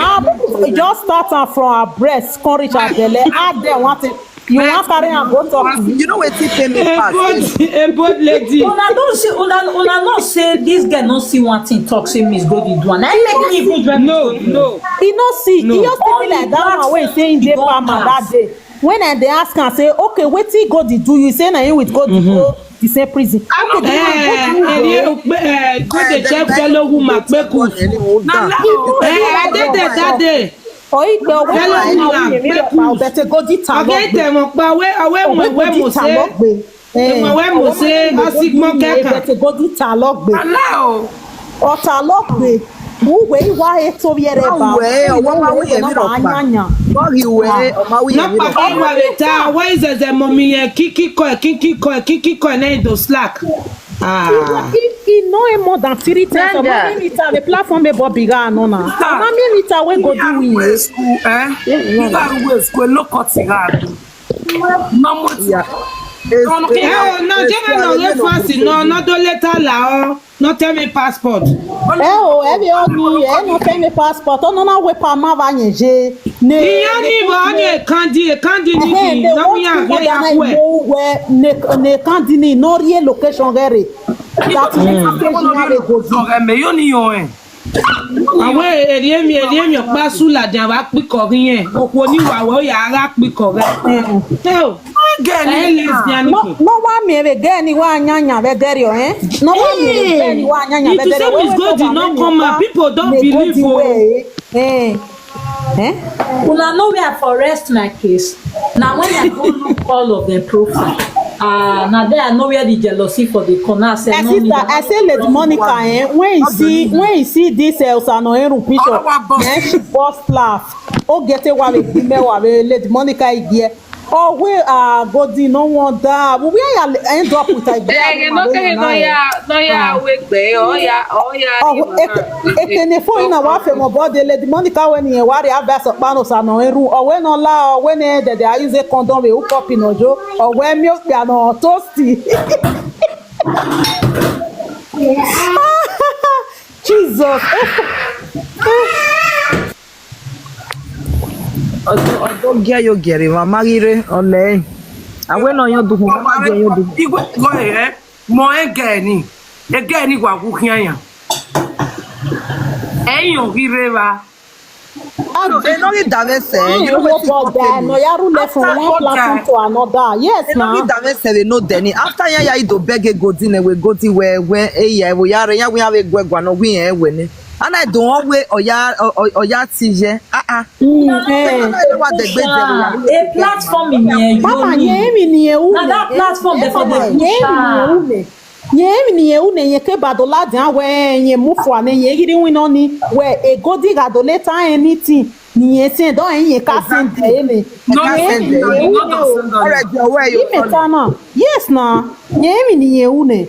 Ah, you just start am from her breast, come reach her belle. Ah, there want it. You want carry am go talk. You know wetin pain me A pass? bold, a bold lady. Una don see, una una know say this girl no see one thing talk say Miss Godi do am. Na im make me even join. No, no. He no see. No. He just be like that one wey say he dey palma that day. When I dey ask am say, okay, wetin Godi do you? Say na him with Godi go the same prison. Okay, the one Eh, Godi eh, eh, go dey check fellow woman, kpeku. Anyone down. Eh, I dey there that day. Oyi pe ogun Fellow na woman, ogun yemi kpeku. pa obete Godi ta Okay, lọgbe. Temo pa we awe mo we mo Godi ta se. lọgbe. Temo we mo se. Asigbon kẹkan. Obete Godi ta lọgbe. Allow. Ọta lọgbe. Uwe iwa eto yere ba. Uwe, ọwọ́ máa ń yẹ mí rọ̀ pa. Anyanya. Bọ́ọ̀lù ìwé ọmọ wí yẹn Nọmba rọ̀ pa. Iwa le ta. Why is there mommy yẹn? Kiki kọ, kiki kọ, kiki kọ. Na do slack. Ah. He he know him more than three times. Ọmọ mi ta the platform be Bobby ga no na. Ọmọ mi ta we go do we. School, eh? You got to school, look at it. No more. Yeah. Eh, oh, no, Jema no get fancy. No, no do later la. Oh, no tell me passport. Eh oh, every old me, eh, no tell me passport. Oh no na we pa ma va yen je. Ne. Iya ni bo ni kandi, kandi ni Eh, ni. they No want mi to ya go ya down we. No where ne ne kandi ni no real location gere. That is the station where they go do. Ọ̀rẹ́ mi yóò ní yan ẹ̀. Àwọn èrè mi èrè mi pa sùlà dé àwa píkọ̀ rí yẹn. Òkú oníwà wẹ̀ ó yà ara píkọ̀ rẹ̀. Ẹ ò Gẹ̀ẹ́ni. ẹ lè fi àníkù. No wa mi ebe gere ni wa nyanya be dere o eh. No wa mi ebe gere ni wa nyanya be If you dere. say Miss Godi no come out, people don't believe o. Eh. Eh? Una know where I for rest my case. Now when I go look all of them profile, ah, now there I know where the jealousy for the corner. I say My no sister, need. I say Lady Monica, eh, when you see when you see this uh, Osano Erun picture, eh, she burst laugh. Oh, get a while with me while Lady Monica is here. Oh, we are Godi no wonder. We will end up with a Eh, no, no, no, yeah, no, yeah, wait, be, oh yeah, oh yeah. Oh, ekene fo ina wa fe mo body Lady Monica when you worry about so pano sa no eru. Oh, when no la, oh, when eh, they are use a condom we hook up in ojo. Oh, when milk ya no toasty. Jesus. Ọdún ọdún gẹ́ yóò gẹ̀rẹ̀ wọn amáríre ọ̀lẹ́. Àwọn náà yóò dùn wọn má jẹ yóò dùn. Igwe go eh. Mo e gẹ̀ẹ́ni. E gẹ̀ẹ́ni wa ku hianya. E yan rire wa. Ẹ lórí ìdàmẹ́sẹ̀ ẹ yóò wọ́n ti kọ́ But uh, no, you rule from one platform to another. Yes, Ẹ lórí now. ìdàmẹ́sẹ̀ rẹ̀ no dẹ̀ ni after yẹn ya ìdò bẹ́gẹ̀ gòdì nẹ̀ wẹ̀ gòdì wẹ̀ wẹ̀ ẹ̀yà ẹ̀wò ya rẹ̀ yẹn wẹ̀ yẹn wẹ̀ gbẹ̀gbà náà wẹ̀ yẹn wẹ̀ ni. Ana ìdò wọn wẹ̀ ọ̀yá ọ̀yá ti yẹ. Ah ah. Mm, eh. Ẹ wá dẹ̀gbẹ́ jẹ wẹ̀. A platform in here, Mama, you nye mi ni ewu. Now that platform they for the Nye mi ni ewu push. me. Nye mi ni ye u ne ye ke badola dia we ye mu fo ne ye gidi wi no ni we e go di gado later anything. Ni ye send don ye ka send e me. No, Nye mi ni ye u no, ne. no, no, no, no. Ore je we yo. Ime ta na. Yes na. Nye mi ni ye u ne.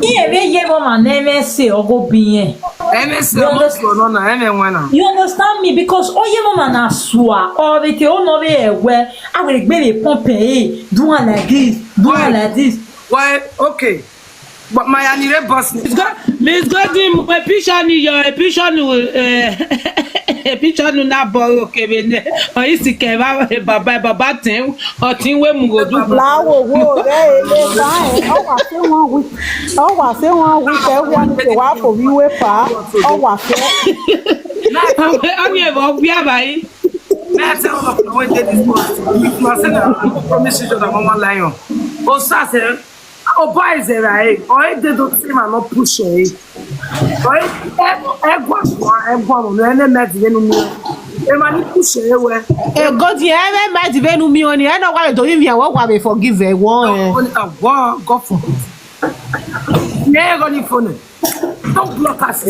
Ihe be ye mama na eme se ogo biye. Eme se no so no na eme nwe na. You understand me? Because oye mama na sua or be te o no be ewe. I will be the pump eh. Do one like this. Do one like this. Why? Okay. But my anire boss. Miss Godwin, a picture ni your a picture ni a picture ni na borrow kebe ne. O isi ke ba baba baba tin o tin we mu go do. Láwo wo rẹ ele báyìí. Ọ wà sí wọn wí. Ọ wà sí wọn wí pé wíwá ní kò wá fò wíwé fà á. Ọ wà fẹ́. Ani e bo gbe abayi. May I tell all of you when dey this month? If you are saying that I promise you that one lion. O sa se o boys e ra e. O e dey do team and not push e. O e e gwa gwa e gwa mo no ene me di nínú mi. E ma ni push e we. Egodi ẹ bẹ bá ti fẹ́ nu mi o ni ẹ náà wà lè torí mi àwọn wà mí forgive ẹ wọ́n ẹ. Only a one God for. Yeah, go ni phone. Don't block us.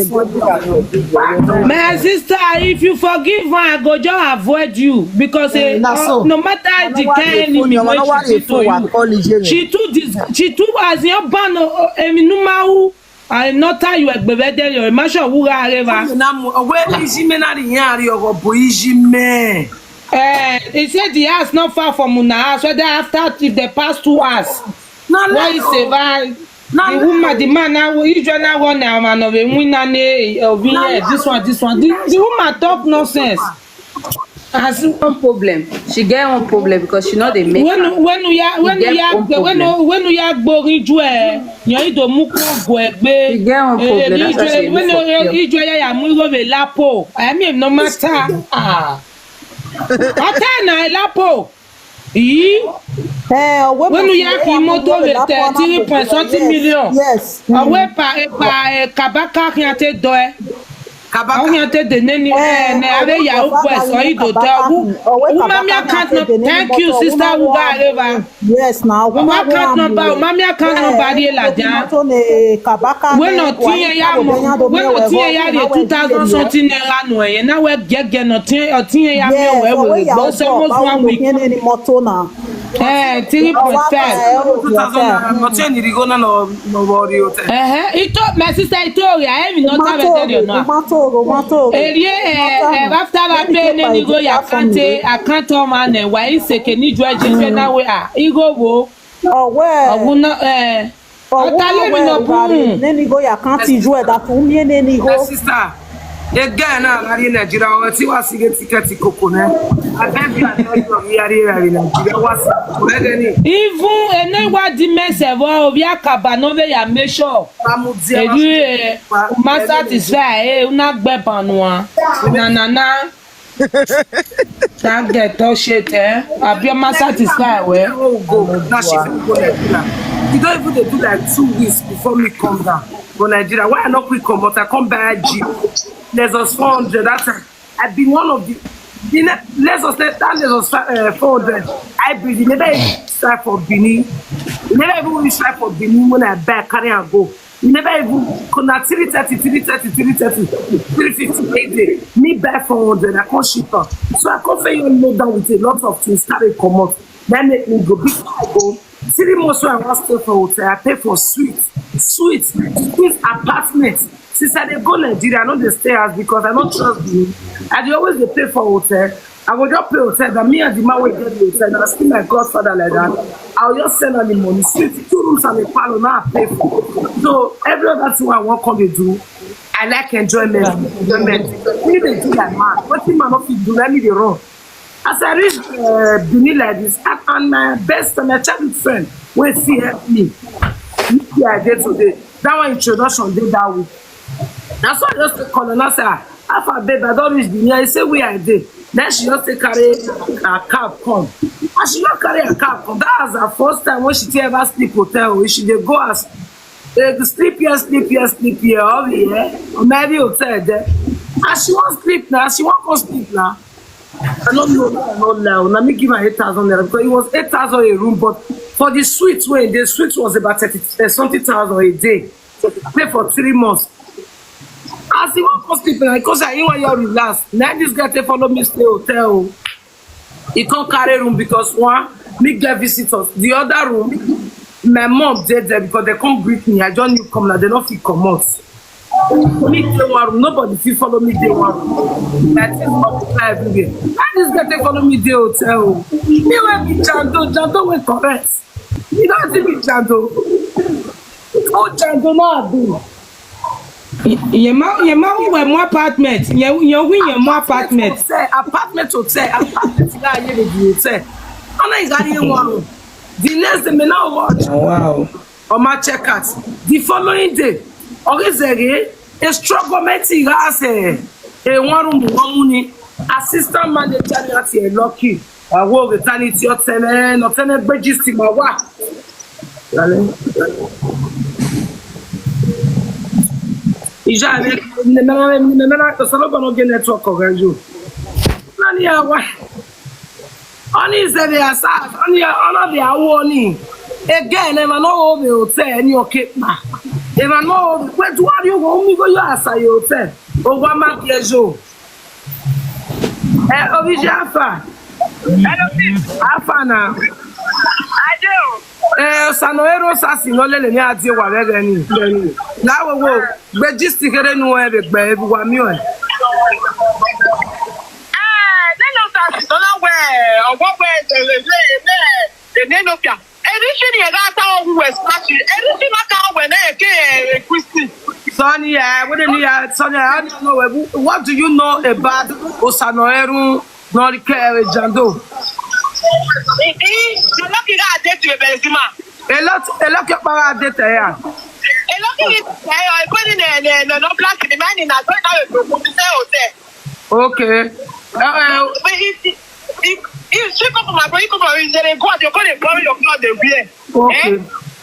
My sister, if you forgive her, I go just avoid you because eh, na so. No matter the kind enemy wey she be to you, she too dis she too as your ban emi numawu. I not tell you egbebede your masha wuga areva. Na mo we iji me na ri yan ri ogo bo iji me. Eh, he said the house not far from una house whether after if they pass two hours. Na Why you say why? The woman, the man now, you join now one now man of a winner nay of being here. This one, this one. The, the woman talk nonsense. As one problem, she get one problem because she no dey make. When when we are when we are when when we are going to eh, you need to move go egbe. She get one problem. That's why she When look for you you ya ya move go be lapo. I mean no matter. Ah. Ata na lapo. Yìí Ẹ ọwọ́ wẹ́nu yá kí mọ́tò rẹ̀ tẹ̀ three point something million. Yes. Ọwọ́ ẹ̀pà ẹ̀pà ẹ̀ka bá káàkiri àti dọ́ ẹ. Àwọn yẹn tẹ̀ dé nẹ́ni ẹ̀ ẹ̀ abẹ́ yahoo boys ọ̀ yìí dò tẹ́ ọ̀hún. Wọ́n máa mi account number. Thank you sister Wuga Areva. Yes na. Wọ́n máa account number. Wọ́n máa mi account number rí ẹ̀ làjà. Wẹ́nà tí yẹn yá mọ̀ wẹ́nà tí yẹn yá rè two thousand something naira nù ẹ̀yẹ náà wẹ́ gẹ́gẹ́ nà tí yẹn yá mi ọ̀wẹ́ wẹ̀ gbọ́ sẹ́wọ́n fún wa wí. Mọ́tò náà. Eh, three point five. Two thousand naira. Not any rigo na no no worry o te. Eh, ito my sister ito ori I am not have tell you now. Mọ́tò mọ́tò. Eri eh eh after that pay neni go ya kante akante o man eh why say ke ni jo je fe na we ah igo wo. Ọwẹ́. Ogun na eh. Ata le mi no bun. Neni go ya kanti ju ẹ datu mi neni go. My sister, a guy na na in Nigeria o ti wa sige ticket koko na. I beg you, I beg you, we are here in Nigeria. What's up? Where they need? Even ene wa di mese vo obi akaba no ve ya make sure. Pamu dia. Edu eh ma satisfy eh una gbe banu a. Na na na. That girl talk shit eh. Abi o ma satisfy we. Oh, go. Now she fit go Nigeria. You don't even dey do like two weeks before me come down for Nigeria. Why I not quick come but I come buy a jeep. Lexus four hundred that time. I be one of the. You know, Lexus that Lexus uh, four hundred. I be the never even try for Benin. You never even reach try for Benin when I buy carry and go. You never even na three thirty, three thirty, three thirty, three fifty a day. Me buy four hundred, I can't ship am. So I can't fail you load down with a lot of things, carry comot. Then make me go before I go. Three months when I wan stay for hotel, I pay for suite, suite, suite apartment. Since I dey go Nigeria, I no dey stay house because I no trust you. I dey always dey pay for hotel. I go just pay hotel that me and the man wey get the hotel na still my godfather like that. I go just send am the money, suite, two rooms and a parlour now I pay for. So every other thing wey I wan come dey do, I like enjoyment. Enjoyment. Me dey do like man. Wetin man no fit do, let me dey run. As I reach uh, Benin like this, and, and my best and my childhood friend wey still help me, me here I dey today. That one introduction dey that week. Na so I just take call and I say, ah, how far babe, I don reach Benin. I say where I dey. Then she just take carry her cab come. As she just carry her cab come, that was her first time when she take ever sleep hotel. She dey go as eh, sleep here, sleep here, sleep here, all here. Maybe hotel there. As she wan sleep now, she wan come sleep now. I don't know, I no lie. Now me give her eight thousand naira because it was eight thousand a room, but for the suite, when the suite was about thirty, uh, something thousand a day, pay for three months. As he won't come sleep, like, cause I want you relax. Now this guy take follow me stay hotel. He can't carry room because one, me get visitors. The other room, my mom did there because they can't greet me. I just new come now, they don't feel come out. Me dey one room, nobody fit follow me dey one room. Like this, all the time everywhere. How this guy take follow me dey hotel? Me wey be Jando, Jando wey correct. You don't see me Jando. Oh, Jando now I do. Yema yema we mo apartment. Ye ye we ye mo apartment. Hotel, apartment hotel, apartment. Guy, you dey hotel. Ana igari one room. The next day, me now watch. Wow. Oma check out. The following day, Ogezege, a struggle meti ga ase, a one room one money, assistant manager ni ati a lucky. Awo retani ti otene, no tene gbe gist ma wa. Ija ne ne na ne na to salo bono ge network ko ganju. Nani awa? Oni se be asas, oni ona be awoni. Again, ema no o be hotel ni oke pa. Ema no o be, wait, what you go mi go yo asa yo hotel. O wa ma ke jo. Eh, obi je afa. Hello, sis. Afa na. I do. Eh, sano ero sasi no lele ni adi wa bebe ni. Na wo wo. Gbe gist kere nu e be gbe e bi wa mi o. Eh, they know that. Don't know where or what where they they they they they know Pia. Everything you got out who was smashing. Everything I can't when I can Christy. Sonia, what do you, Sonia? I don't know. What do you know about Osano Eru Norike Jando? You're lucky that I date you, Benzema. A lot, a lot of power data here. A lucky that I put in a no plastic man in a toy that will go to sell hotel. Okay. Uh, But if if if she come from abroad, you come from there, go out, you go and borrow your clothes, they wear. okay.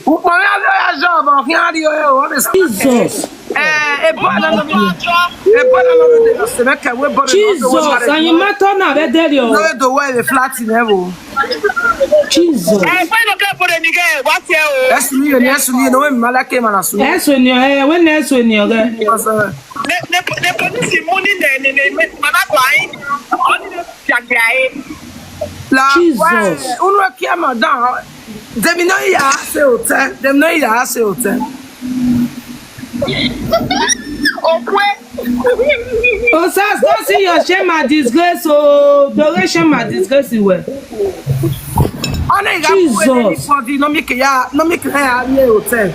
Ukpọrọ ya bịa ya job ọ hịa dị ya o ọ dị Jesus. Eh, a boy na no a boy na no dey say make we borrow. Jesus. And you matter now, be there No you. we do well the flat in heaven. Jesus. Eh, find a club for the nigga, what's here? That's me and that's me no we mala ke mana su. Eso ni eh when eso ni oga. Because uh, The the the police is money, the the the man are buying. Only the Jagai. la Jesus. Why? Unu kia madam. Dem no ya say hotel. Dem no ya say hotel. Okwe. Osas, don't see your shame and disgrace. Oh, don't shame and disgrace well. Ona iga Jesus. Anybody no make ya no make ya ya hotel.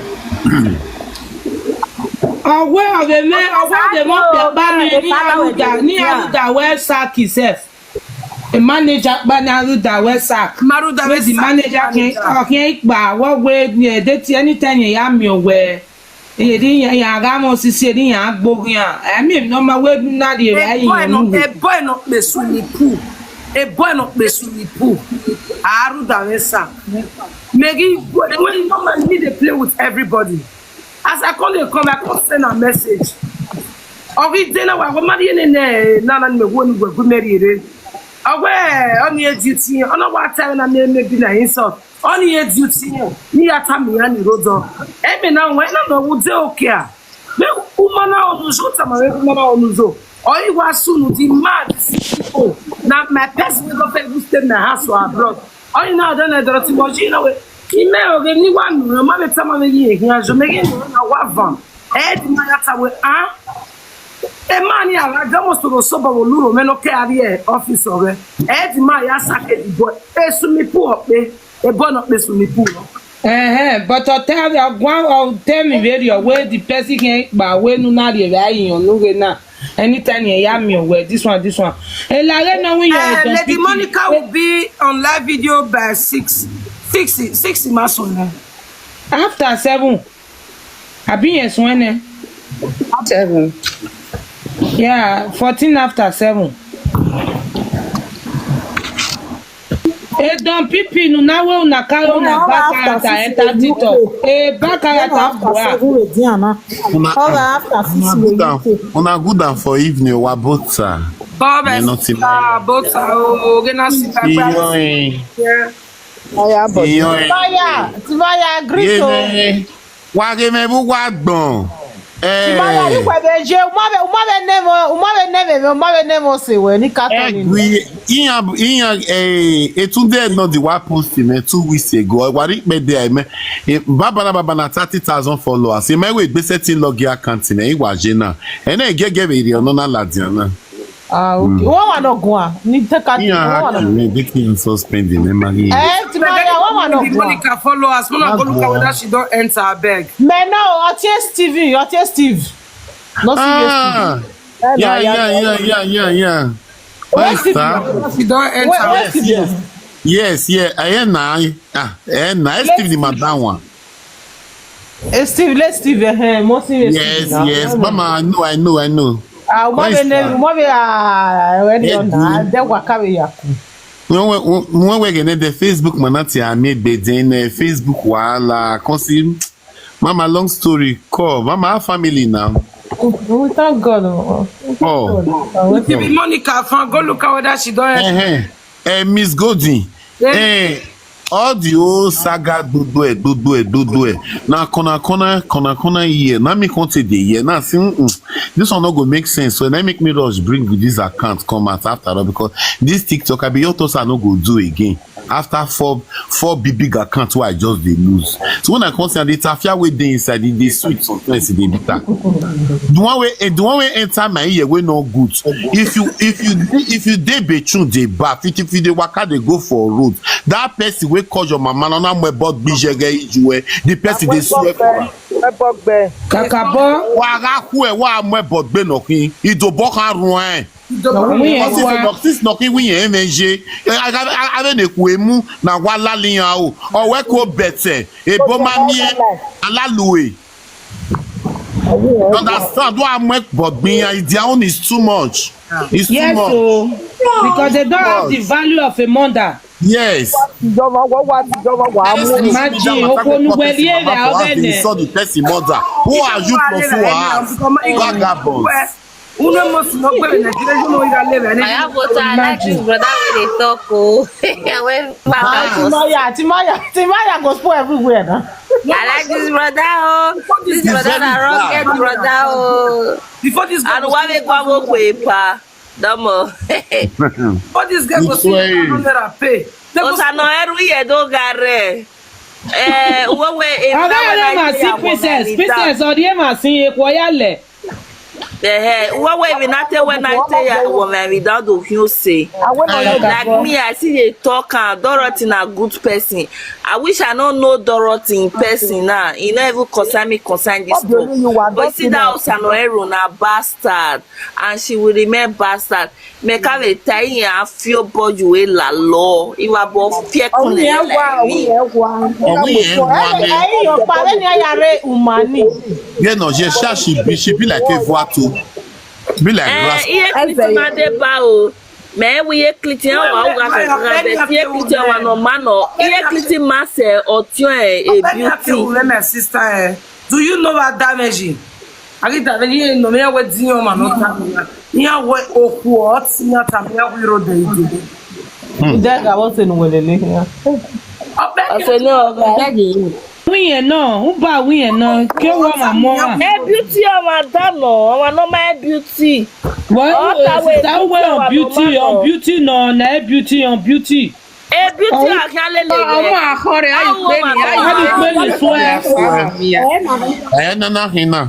Ọwọ́ ọ̀rẹ́ mẹ́ ọwọ́ ọ̀rẹ́ mọ́ pẹ̀ bá mi ní arúgbó ní arúgbó wẹ́ sáàkì sef. A manager bá ní arúgbó wẹ́ sáàkì. Maruda Where the manager can ọ̀kẹ́ ìgbà wọ́n wé ní ẹ̀dẹ́ tí anytime yẹn yá mi ọ̀wẹ́. Èyí yẹn yẹn ara mọ́ sisi èyí yẹn á gbógun yàn. Ẹ̀mí mi náà máa wé nínú àdìyẹ rẹ̀ A boy yìí no, nù. a boy no be swimming pool. A boy no be swimming pool. Aruda wesa. Megi boy when you know man need to play with everybody. As I come dey come, I come send a message. Ogi dena wa go marry ne ne na na me won go go marry re. Owe oni e duty, ona wa tell na me me bi na insult. Oni e duty ni ata mi ani rodo. E me na we na no wo de okay a. Me umana onu zo ta ma we umana onu zo. Oyi wa sunu di mad people. Na my person wey go fit stay my house or abroad. Oyi na don na dorothy mo ji na we. Ime oge ni wa nu ma be ta ma me yi e hin ajo me ge na wa van. E di ma ya ta we ah. E ma ni ara ga mo soro so ba wo luro me no ke ari e office ore. E di ma ya sa ke di boy. E su mi pu o pe. E boy no pe su mi pu no. Uh-huh. But I'll tell you, I'll go and I'll tell me where your way the person can but when you not the right in your no way now. Anytime you hear me away, this one, this one. Elare na when you Eh, don't Lady pick Monica me. Will be on live video by six. Six, six, six months on. After seven. I be yes when eh. Seven. Yeah, fourteen after seven. E don pipi nu na we una carry una Una back after character six enter we TikTok. look. E back Una character after bua. Seven we dey na. Una Cover after six una we good am look. una good am for evening wa both sir. Bob and Sister, both are okay. Now, Sister, Iyoyin. Iyoyin. Timaya, Timaya, agree to. Yene. Wage me bu wa gbon. Timaya, you kwa beje. Umabe, umabe nemo, umabe nemo, umabe nemo se we ni katoni. Egwi. Iyan, iyan. Eh, etunde no di wa post me two weeks ago. Wari pe de me. Baba na, baba na thirty thousand followers. Me we gbe setting log account me. Iwa je na. Ene gege be ri ona na ladiana. Ah, okay. Wọ́n wà náà gun à ní tẹ́ka tí wọ́n wà náà. Ìyá mi bí kí n suspend ní ma yé. Ẹ ti máa yà wọ́n wà náà gun à. Monica, follow us. Mona, go look at whether she don enter, abeg. Mẹ náà ọtí Steve, ọtí Steve. No see you, Steve. Yeah, yeah, yeah, yeah, yeah, yeah. Where is that? She don enter. Where, where Steve? Yes, yeah. I hear now. Ah, eh, now Steve the madam one. Eh, Steve, let Steve, eh, eh, more serious. Yes, yes. Mama, I know, I know, I know. Ah, umabe ne, umabe, ah, already on that. Then wakabe yaku. When we, when we get the Facebook manati, I made the then Facebook wala. Consi, mama, long story. Call mama, our family now. We thank God. Oh, Monica, fan, go look at whether she don. Eh, eh, Miss Golden. Eh, all the old saga, gbogbo ẹ, gbogbo ẹ, gbogbo ẹ. Na corner, corner, corner, corner here. Now me come take the here. Now see, mm, this one no go make sense. So now make me rush bring this account come out after all, because this TikTok, I be your thoughts I no go do again. After four, four big, big accounts where I just dey lose. So when I come see the tafia wey dey inside, e dey sweet sometimes, e dey bitter. The one wey, eh, the one wey enter my ear wey no good. If you, if you, if you dey bathroom, dey bath, if you dey waka, dey go for road, that person wey call your mama, na na mwe bog bijege ijuwe. The person dey swear for am. Kakabo. Wa ga ku e wa mwe bog be no kin. Idobo kan run e. Nọkwi yẹn wá. Nọkwi yẹn mẹ ṣe. Abẹ ne ku emu na wa laliyan o. Ọwẹ ko bẹtẹ. Ebo ma mi e. Alalue. Understand? What I'm work, but me, their own is too much. It's too much. Yes, so because they don't have the value of a mother. Yes. Imagine, okonu gbẹ̀lì ẹ̀rẹ̀ ọ̀bẹ nẹ. Saw the person mother. Who are you to sue her? Vagabond. Unu must not go in Nigeria, you know you are living. I have water. I like this brother when they talk. Oh, when Timaya, Timaya, Timaya go spoil everywhere now. I like this brother. Oh, this brother na rugged brother. Oh, before this guy, and why they go work with pa? Domo. But this guy go see hundred naira pay. Osano eru ye do gare. Eh, uwe we e. Aga na ma si princess, princess odi e ma si e ko ya le. Eh, uwe we we na te we na te ya wo me we don do you say. Like me, I see they talk and Dorothy na good person. I wish I no know Dorothy in person now. E no even concern me, concern this talk. But see that Osano eru na bastard. And she will remain bastard. Mekave tai ya fio bo yue la lo. Iwa bo fie kune la mi. Ayi yo pa le ni ayare umani. Yeah, no, je sha she be, she be like a vuatu. Be like grass. Eh, iye kliti ma de ba o. Me we ye kliti ya wa uga ka ka be ye kliti wa no mano. Iye kliti ma se otio e beauty. My sister, eh. Do you know what damage? Agita ni no me we di o ma no ta. Ni a we oku o ti na ta me we ro de ide. Ude ga wo se nu welele ya. Obe se no ga. Wiye no, u ba wiye no, ke wo ma mo. E beauty o ma da no, o ma no ma beauty. Well, sister, we on beauty, on beauty no, na beauty, on beauty. E beauty akalele. Ọmọ akọrẹ ayi pe ni ayi pe ni fún ẹ. Ẹ nana hin na.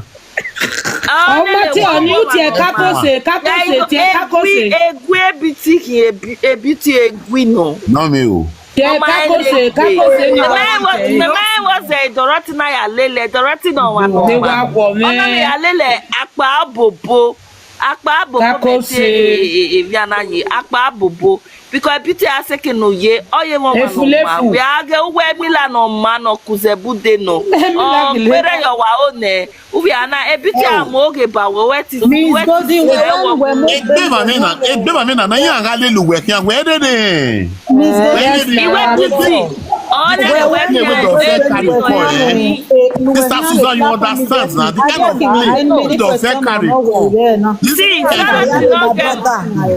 Ọmọ tí o ní o tiẹ̀ kákóse, kákóse, tiẹ̀ kákóse. Egwi, egwi e beauty ki e beauty egwi no. No me o. Tiẹ̀ kákóse, kákóse ni wà á jẹ. Mẹ́mẹ́ wọ́n ṣe Dorothy náà yà lélẹ̀, Dorothy náà wà náà. Ni wà á pọ̀ mẹ́. Ọ̀nà mi yà lélẹ̀, apá bòbò. Akpa bobo mete e e e viana ye akpa bobo. Because pite aseke no ye oye mo ma no ma we age uwe mila no ma no kuzebude no. O pere yo wa o ne. Uwe ana e pite amo oge ba we we ti we ti we wo. Egbe ma me na, egbe ma me na na ya ga le lu we kian we de de. Iwe pite. All the way we go. Sister Susan, you understand now? The kind of play you don fẹ́ carry come. See, Dorothy no get,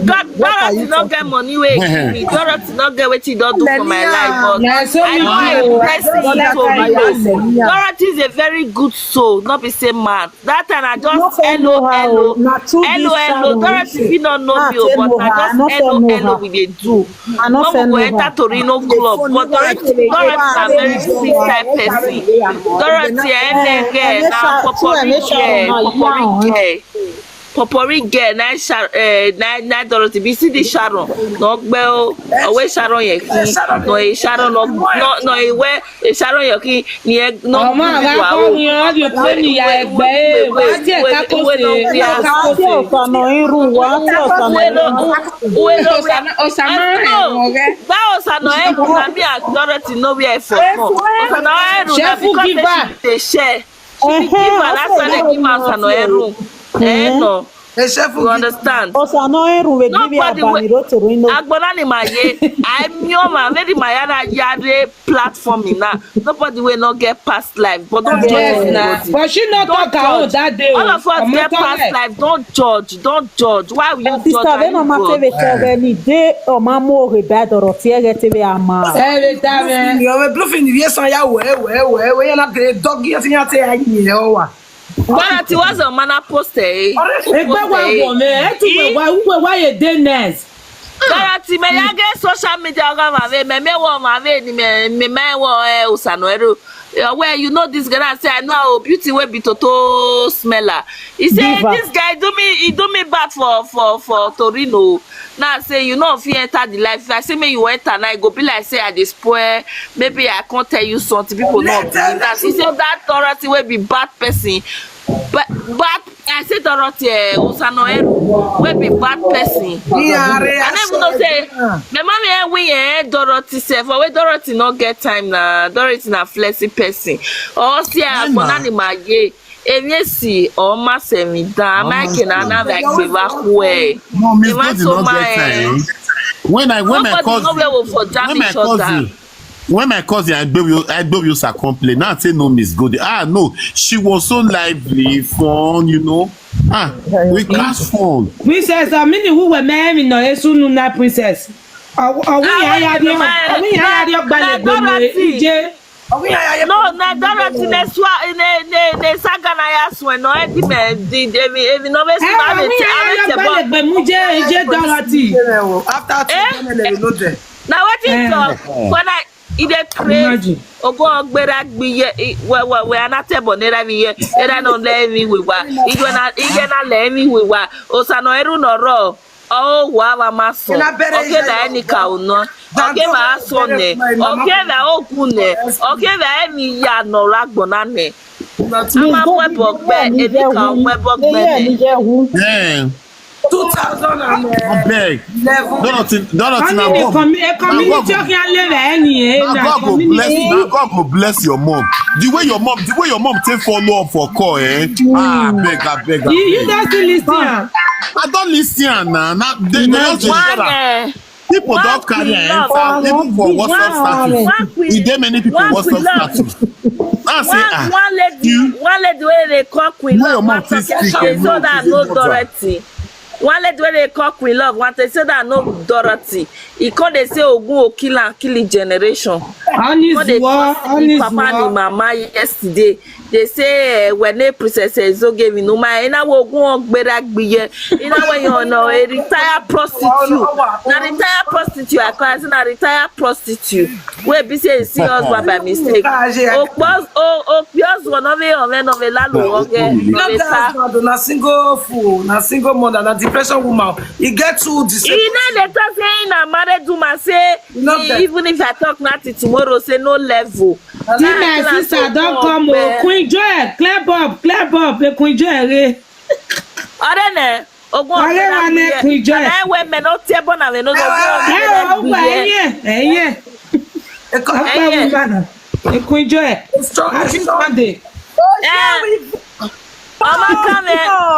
Dor- Dorothy no get money wey give me. Dorothy no get wetin don do for my life, but I know a blessing to be. Dorothy is a very good soul, not be say mad. That time I just hello, hello, hello, hello. Dorothy fit not know me, but I just hello, hello. We dey do. When we go enter Torino club, but Dorothy, Dorothy na very sweet type person. Dorothy, eh, na popori girl, popori girl. Popori girl na Shar eh na na Dorothy be see the Sharon no gbe o owe Sharon yẹn ki no e Sharon no no no e we e Sharon yẹn ki ni e no ọmọ àgbà kọ́ ni ọ́ di pé ní ìyá ẹgbẹ́ ẹ̀ wá díẹ̀ kákòsè kákòsè. Ọ̀sán náà ń rú wa tí ọ̀sán náà ń rú. Uwe no we Osama that Osama no e na me and Dorothy no we for small Osama no e rú na because she dey share. She be giver, that's why they give am Sano Eru. Eh, no. You understand? Osano Eru will give you a Nobody will- baniro to ring. Agbonani Maye, I know my very Mayana Yade platform in now. Nobody will not get past life, but don't judge Yes, na. anybody. But she not Don't talk her own judge. that day. All o. of us Omo get tell past her. life. Don't judge. Don't judge. Why will you judge? Sister, Are when you Mama God? Feve Feve ni de o Mama Ore Bad or Feve Teve Ama. Ẹ lè dá mi. Ìyọ̀wé Bluefin ìwé san ya wẹ̀ wẹ̀ wẹ̀ wẹ̀ yẹn náà kéré dọ́gí ẹ̀ ti yàn tẹ́ ẹ̀ yìn ẹ̀ wà. Dorothy was a man I post eh. Egbe wa wo me, e tu we wa wo wa ye dey next. Dorothy me ya get social media ga ma ve me me wo ma ve ni me me me wo eh Osano Eru. Eh, well, you know this girl. I say I know how beauty will be Toto smeller. He said Diva. This guy do me, he do me bad for for for Torino. Now I say you know if you enter the life, if I say me you enter now, it go be like say I dey spoil. Maybe I can't tell you something. People not believe that. He said that Dorothy will be bad person, but bad. I say Dorothy eh, Osano Eru will be bad person. I don't even know say my mommy eh we eh Dorothy sef, but wey Dorothy not get time na Dorothy na flexi person. Or see a Hey, ma. Bonani Maye, Emesi or Masemi da Or Mike na Masemi. na like Beva Kue. Mom, Miss Emma Body so not my get time. When I when my Nobody know cousin where we for jam when my each other. cousin when my cousin Agbewusa complain now say no Miss Godi ah no she was so lively fun you know ah we catch fun. Princess Amini who were marrying no Esunu na princess. Ọwọ́ ìyá ya di ọgbà lè gbẹ̀mí ìjẹ́. No, na Dorothy ne swa ne ne ne saga na ya swen no edi me di evi evi no be swa ne te ane te bo. After two, eh? Na wetin talk when I e dey craze. Ogo ogbera gbiye we we we anate bo ne ra mi ye. Era no le mi we wa. Ijo na ije na le mi we wa. Osano Eru no ro. Oh, wa wa maso. Oke na enika uno. Oke na asone. Oke na okune. Oke na emi ya no ragbona ne. Ama mwe bogbe enika mwe bogbe ne. Yeah. Two thousand and eleven. Dorothy, Dorothy, na Family, God, com- a na God community go, of young lady, any, eh, na na God go bless, community. na God go bless your mom. The way your mom, the way your mom take follow up for call, eh? Ah, beg, I beg, I You, you beg. Don't still listen. I don't listen now. Now they, they don't One, share am. eh, People one don't carry queen am love. enter, even for WhatsApp One status. One queen, E dey many people one queen WhatsApp love. status. I say, One ah, one lady, you, one lady wey dey call Queen where your Love mouth wan take talk speak, say eh, so no, that no Dorothy. One lady wey dey call Queen Love wan take say that no Dorothy. E come dey say Ogun o kill am, kill him generation. Come dey Anizuwa, curse him papa and him Anizuwa. mama yesterday. Dey say eh, wene princess Ezo gave him numa. Ina wo Ogun o gbera gbiye. Ina we you know a retired prostitute. Na retired prostitute I call. I say na retired prostitute. Wey be say e see husband by mistake. Okpos o okpos one of e ove no ve lalu oge. No get husband, na single fool, na single mother, na depression woman. E get two disciples. E no dey talk say e na married woman say No e, get. even if I talk nothing tomorrow say no level. See my sister don come o. Queen Joy, clear up, clear up, eh, Queen Joy re. Ọ̀rẹ́ nẹ, ogun Ọ̀rẹ́ wa ọ̀gbẹ́ra nẹ mi yẹ. Queen Joy. Ọ̀rẹ́ wẹ mẹ no tẹ bọ na wẹ no Ẹ wá, ẹ wá, ó gbà ẹyẹ, ẹyẹ. Ẹ kọ́ Ó gbà ẹyẹ. Wí bàdàn. Queen Joy. Happy Sunday. Ẹ, ọmọ kan mẹ,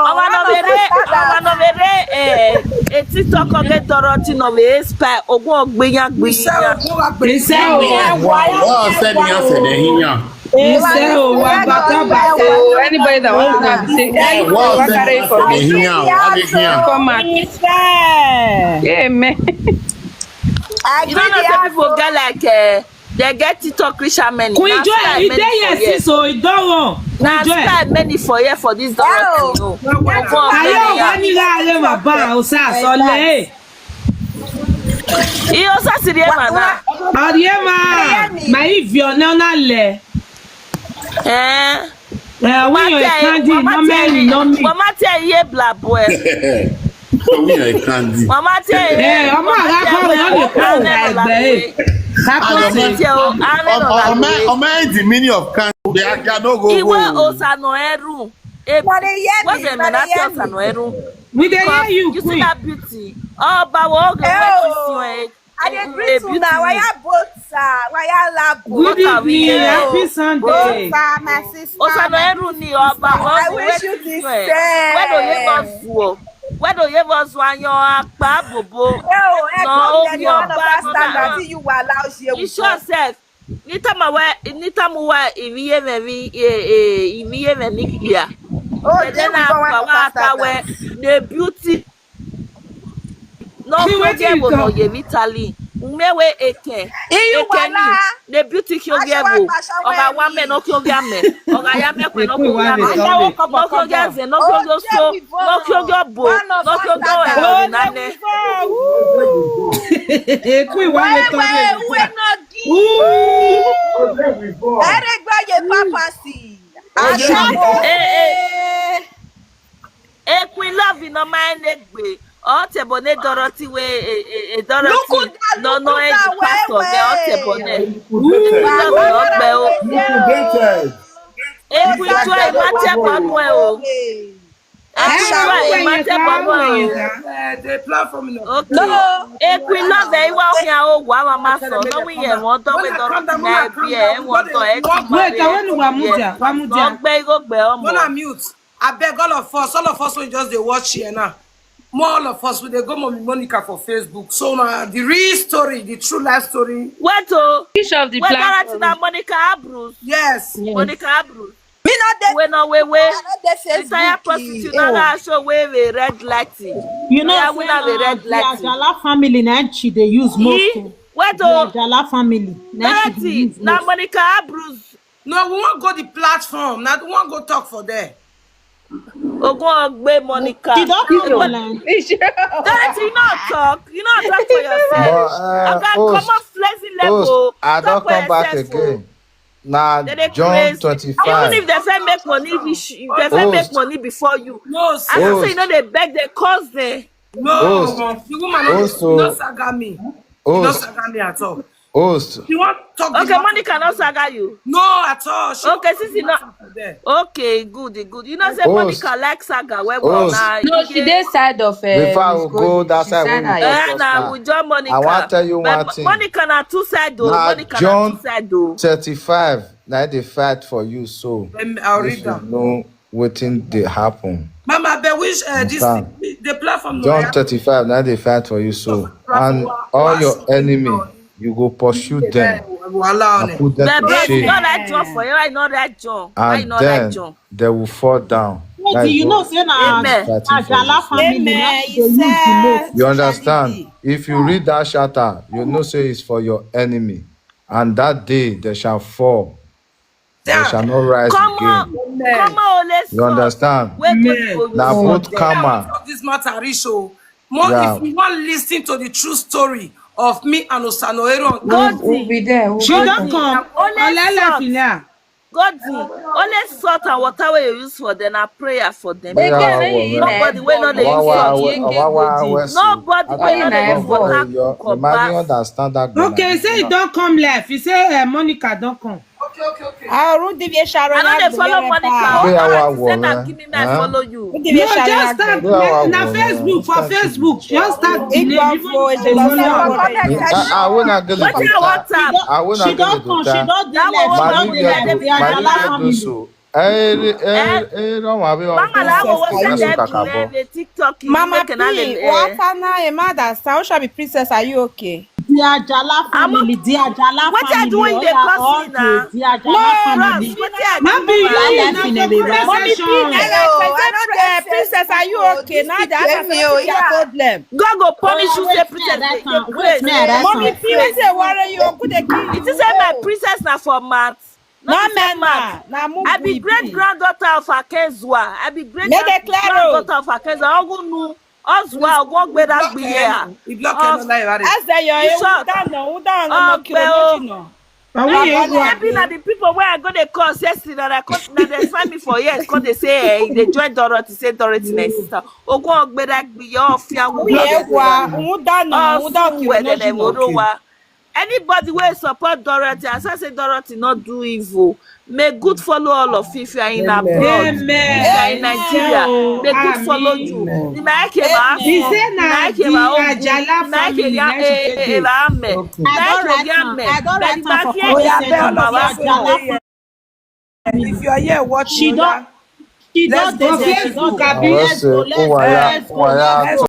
ọmọ nọ bẹ rẹ, ọmọ nọ bẹ rẹ, ẹ, ẹ TikTok ọgẹ Dorothy nọ bẹ spy, ogun ọgbẹyan gbẹyan. Iṣẹ́ o. Wọ́n sẹ́ni yẹn sẹ̀dẹ̀ yíyan. He say, oh, wa bata bata. So anybody that wants to have the same, Hey, anybody what? want carry They information, hear, what they hear? come out. It's fair. Yeah, man. I You don't know say people get like uh, they get TikTok reach how many? Queen Na Joy, style e many dey for here here. since o, e don run. Na Queen Joy. Style many for here for this Dorothy. No. Ayo, wani la le ma ba o sa so le. Iyo sa siri ema na. Ariema, ma ivio na na le. Eh. Eh, we your candy, no many, no me. Mama tell you bla boy. We are candy. Mama tell you. Eh, ọmọ ara kọ wọn lè kó ọ̀rọ̀ ẹgbẹ́ ẹ̀. Kákó Ọmọ sí. Tell you. ọmọ ọmọ the meaning of candy. They are they are no go Iwe go. Osano Eru. Eh, Una dey hear what's me? the Una dey Menati hear me? Osano Eru? We dey hear you, You see Queen. That beauty. Oh, but we all go Eh, wait to oh. see you. I dey greet una. Waya bota, waya labo. Good evening, Yeah. happy Sunday. Bota, my sister. Osano Eru ni ọba. We all I go wish wait you to the see you. Where do you same. go zuo? Where do you go zuo anyo akpa bobo? Oh, No, I mi don't ọba understand no. that you allow you. You sure self? Nita mawe, nita muwa imiye me mi eh eh imiye me ni ya. Oh, Then then we na go one kwa pastor. we the beauty. No See kyoge wetin you wo no talk. Ye Vitali. Umewe eke. Iyu Eke ni wala. the beauty kyoge Aṣọ wa wo. pa aṣọ Oga wẹ̀rí. Wame no kyoge ame. Oga Yame kwe no Ekwe kyoge Wame ame. talk. No kyoge Aze, no kyoge Oso, no kyoge Obo, no kyoge Owe nane. Ekwe Wame talk. Wewe, uwe no gi. Ooh. Ere gba ye papasi. Aṣọ. Eh eh. Ekwe love no mind egbe. Otebone Dorothy we e e e Dorothy. Look at that, No look no at e that, pastor wewe. me Otebone. Ooh. Love no gbe o. Liquidated. Ekwe try mate bono e o. Ekwe try mate bono e o. Uh, the platform no. Okay. Ekwe love e wa ya o wa wa ma so no we ye won do we do na bi e won do e. Wait, I want to Wamudia, Wamudia. Ogbe igogbe omo. Mona mute. I beg all of us, all of us who just dey watch here now. More all of us we dey go Mommy Monica for Facebook. So na the real story, the true life story. Wait o. Which of the Wait, Dorothy platform? Na Monica Abrus. Yes. Monica Abrus. Me not dey. We no we we. I not dey Entire Facebook. Prostitute na show we we red light. You know, Yeah, say we na we na red the light. Ajala family na she dey use most. Yi. O. Wait The o. Ajala family na she dey Dorothy use na most. Monica Abrus. No, we won't go the platform. Now we won't go talk for there. Ogun Ogbe Monica. She don come online. Dorothy, you not talk. You not talk for yourself. But, uh, Oga, host, come up flexing host, level. I Talk don't for come back yourself. Again. Now They dey John craze. twenty-five. Even if they fit make money, if she- if they fit make Host. Money before you. Host. I say you know they beg, they cause them. No, Host. The woman Host, no, oh. No saga me. No Host. Saga me at all. Host. You want talk? Okay, Monica no saga you. No, at all. She Okay, since you not. Okay, good, good. You know say Monica like saga. Well, well, now. No, she dey side of. Uh, Before I go that side, when we Eh, now we join Monica. I want tell you one thing. Monica na two side though. Now Monica na John two side though. Thirty-five. Now they fight for you, so Let me, I'll you read should them. Know wetin dey happen. Mama, I wish uh, this Understand? The platform. John thirty-five. Now they fight for you, so and all your enemy, you go pursue them and put them to shame. Not that John for you. I know that John. I And know that then John. They will fall down. Wait, you know say na Ajala family na she dey use the most. You understand? If you read that shatter, you know say it's for your enemy, and that day they shall fall. They shall not rise again. Come on, You understand? Wait, wait, wait. Now both karma. This matter, Risho. More if you want to listen to the true story of me and Osano Aaron. Godzi. We'll be there. We'll She be don there. Come. Only Olele salt. Filia. Godzi. Only salt and water wey you use for them na prayer for them. Prayer for them. Nobody wey no dey use Wawa, salt. wawa, wawa, wawa. Nobody wey no dey use water You cook or might bath. Understand that. Okay, say e don come live. You say uh, Monica don come. Okay, okay, okay. Arun Divye Sharon. I no dey follow Monica. Prayer Alright, wa you say wo, na eh? give me my follow you. Divye No, just Sharon. start. Prayer wa Na wo, Facebook, eh? for Facebook. Just start. Igbo Even for if you follow am. Ah, ah, we na get Wetin I want am? Ah, we na She don get come. She don dey That left. one She wey don we dey get left. dey The Ajala family. So. Eh, eh, eh, eh, don't worry. Mama la wo wo Yes, se we dem kakabo. play the TikTok. Mama Make na P, le- eh. Watana, a mother, Sausha be princess. Are you okay? The Ajala family, the Ajala family. Wetin I do when you dey curse me na? The Ajala family. Wetin I do? Mommy, you are left in a reverse. Mommy P, princess, are you okay? Now that I have a problem. God go punish you, say princess dey craze. Mommy P, wetin dey worry you? Who dey kill you? It is say my princess na for mad. No man na, na move. I be great granddaughter of Akezua. I be great granddaughter of Akezua. Ogunu, Ozua, Ogwogbe that be here. As they are, you down, no, down, no, no, no. Happy na the people wey I go dey curse yesterday, na they find me for here, come dey say, eh, they join Dorothy, say Dorothy my sister. Ogwogbe that be here, Ofia, Ogwogbe. Anybody wey support Dorothy, as I say, Dorothy not do evil. May good follow all of you if you are in abroad. If you are in Nigeria, may good follow you. He say na the Ajala family. If you are here watching, she don, she don dey there, she don dey. Let's go, let's go, let's go.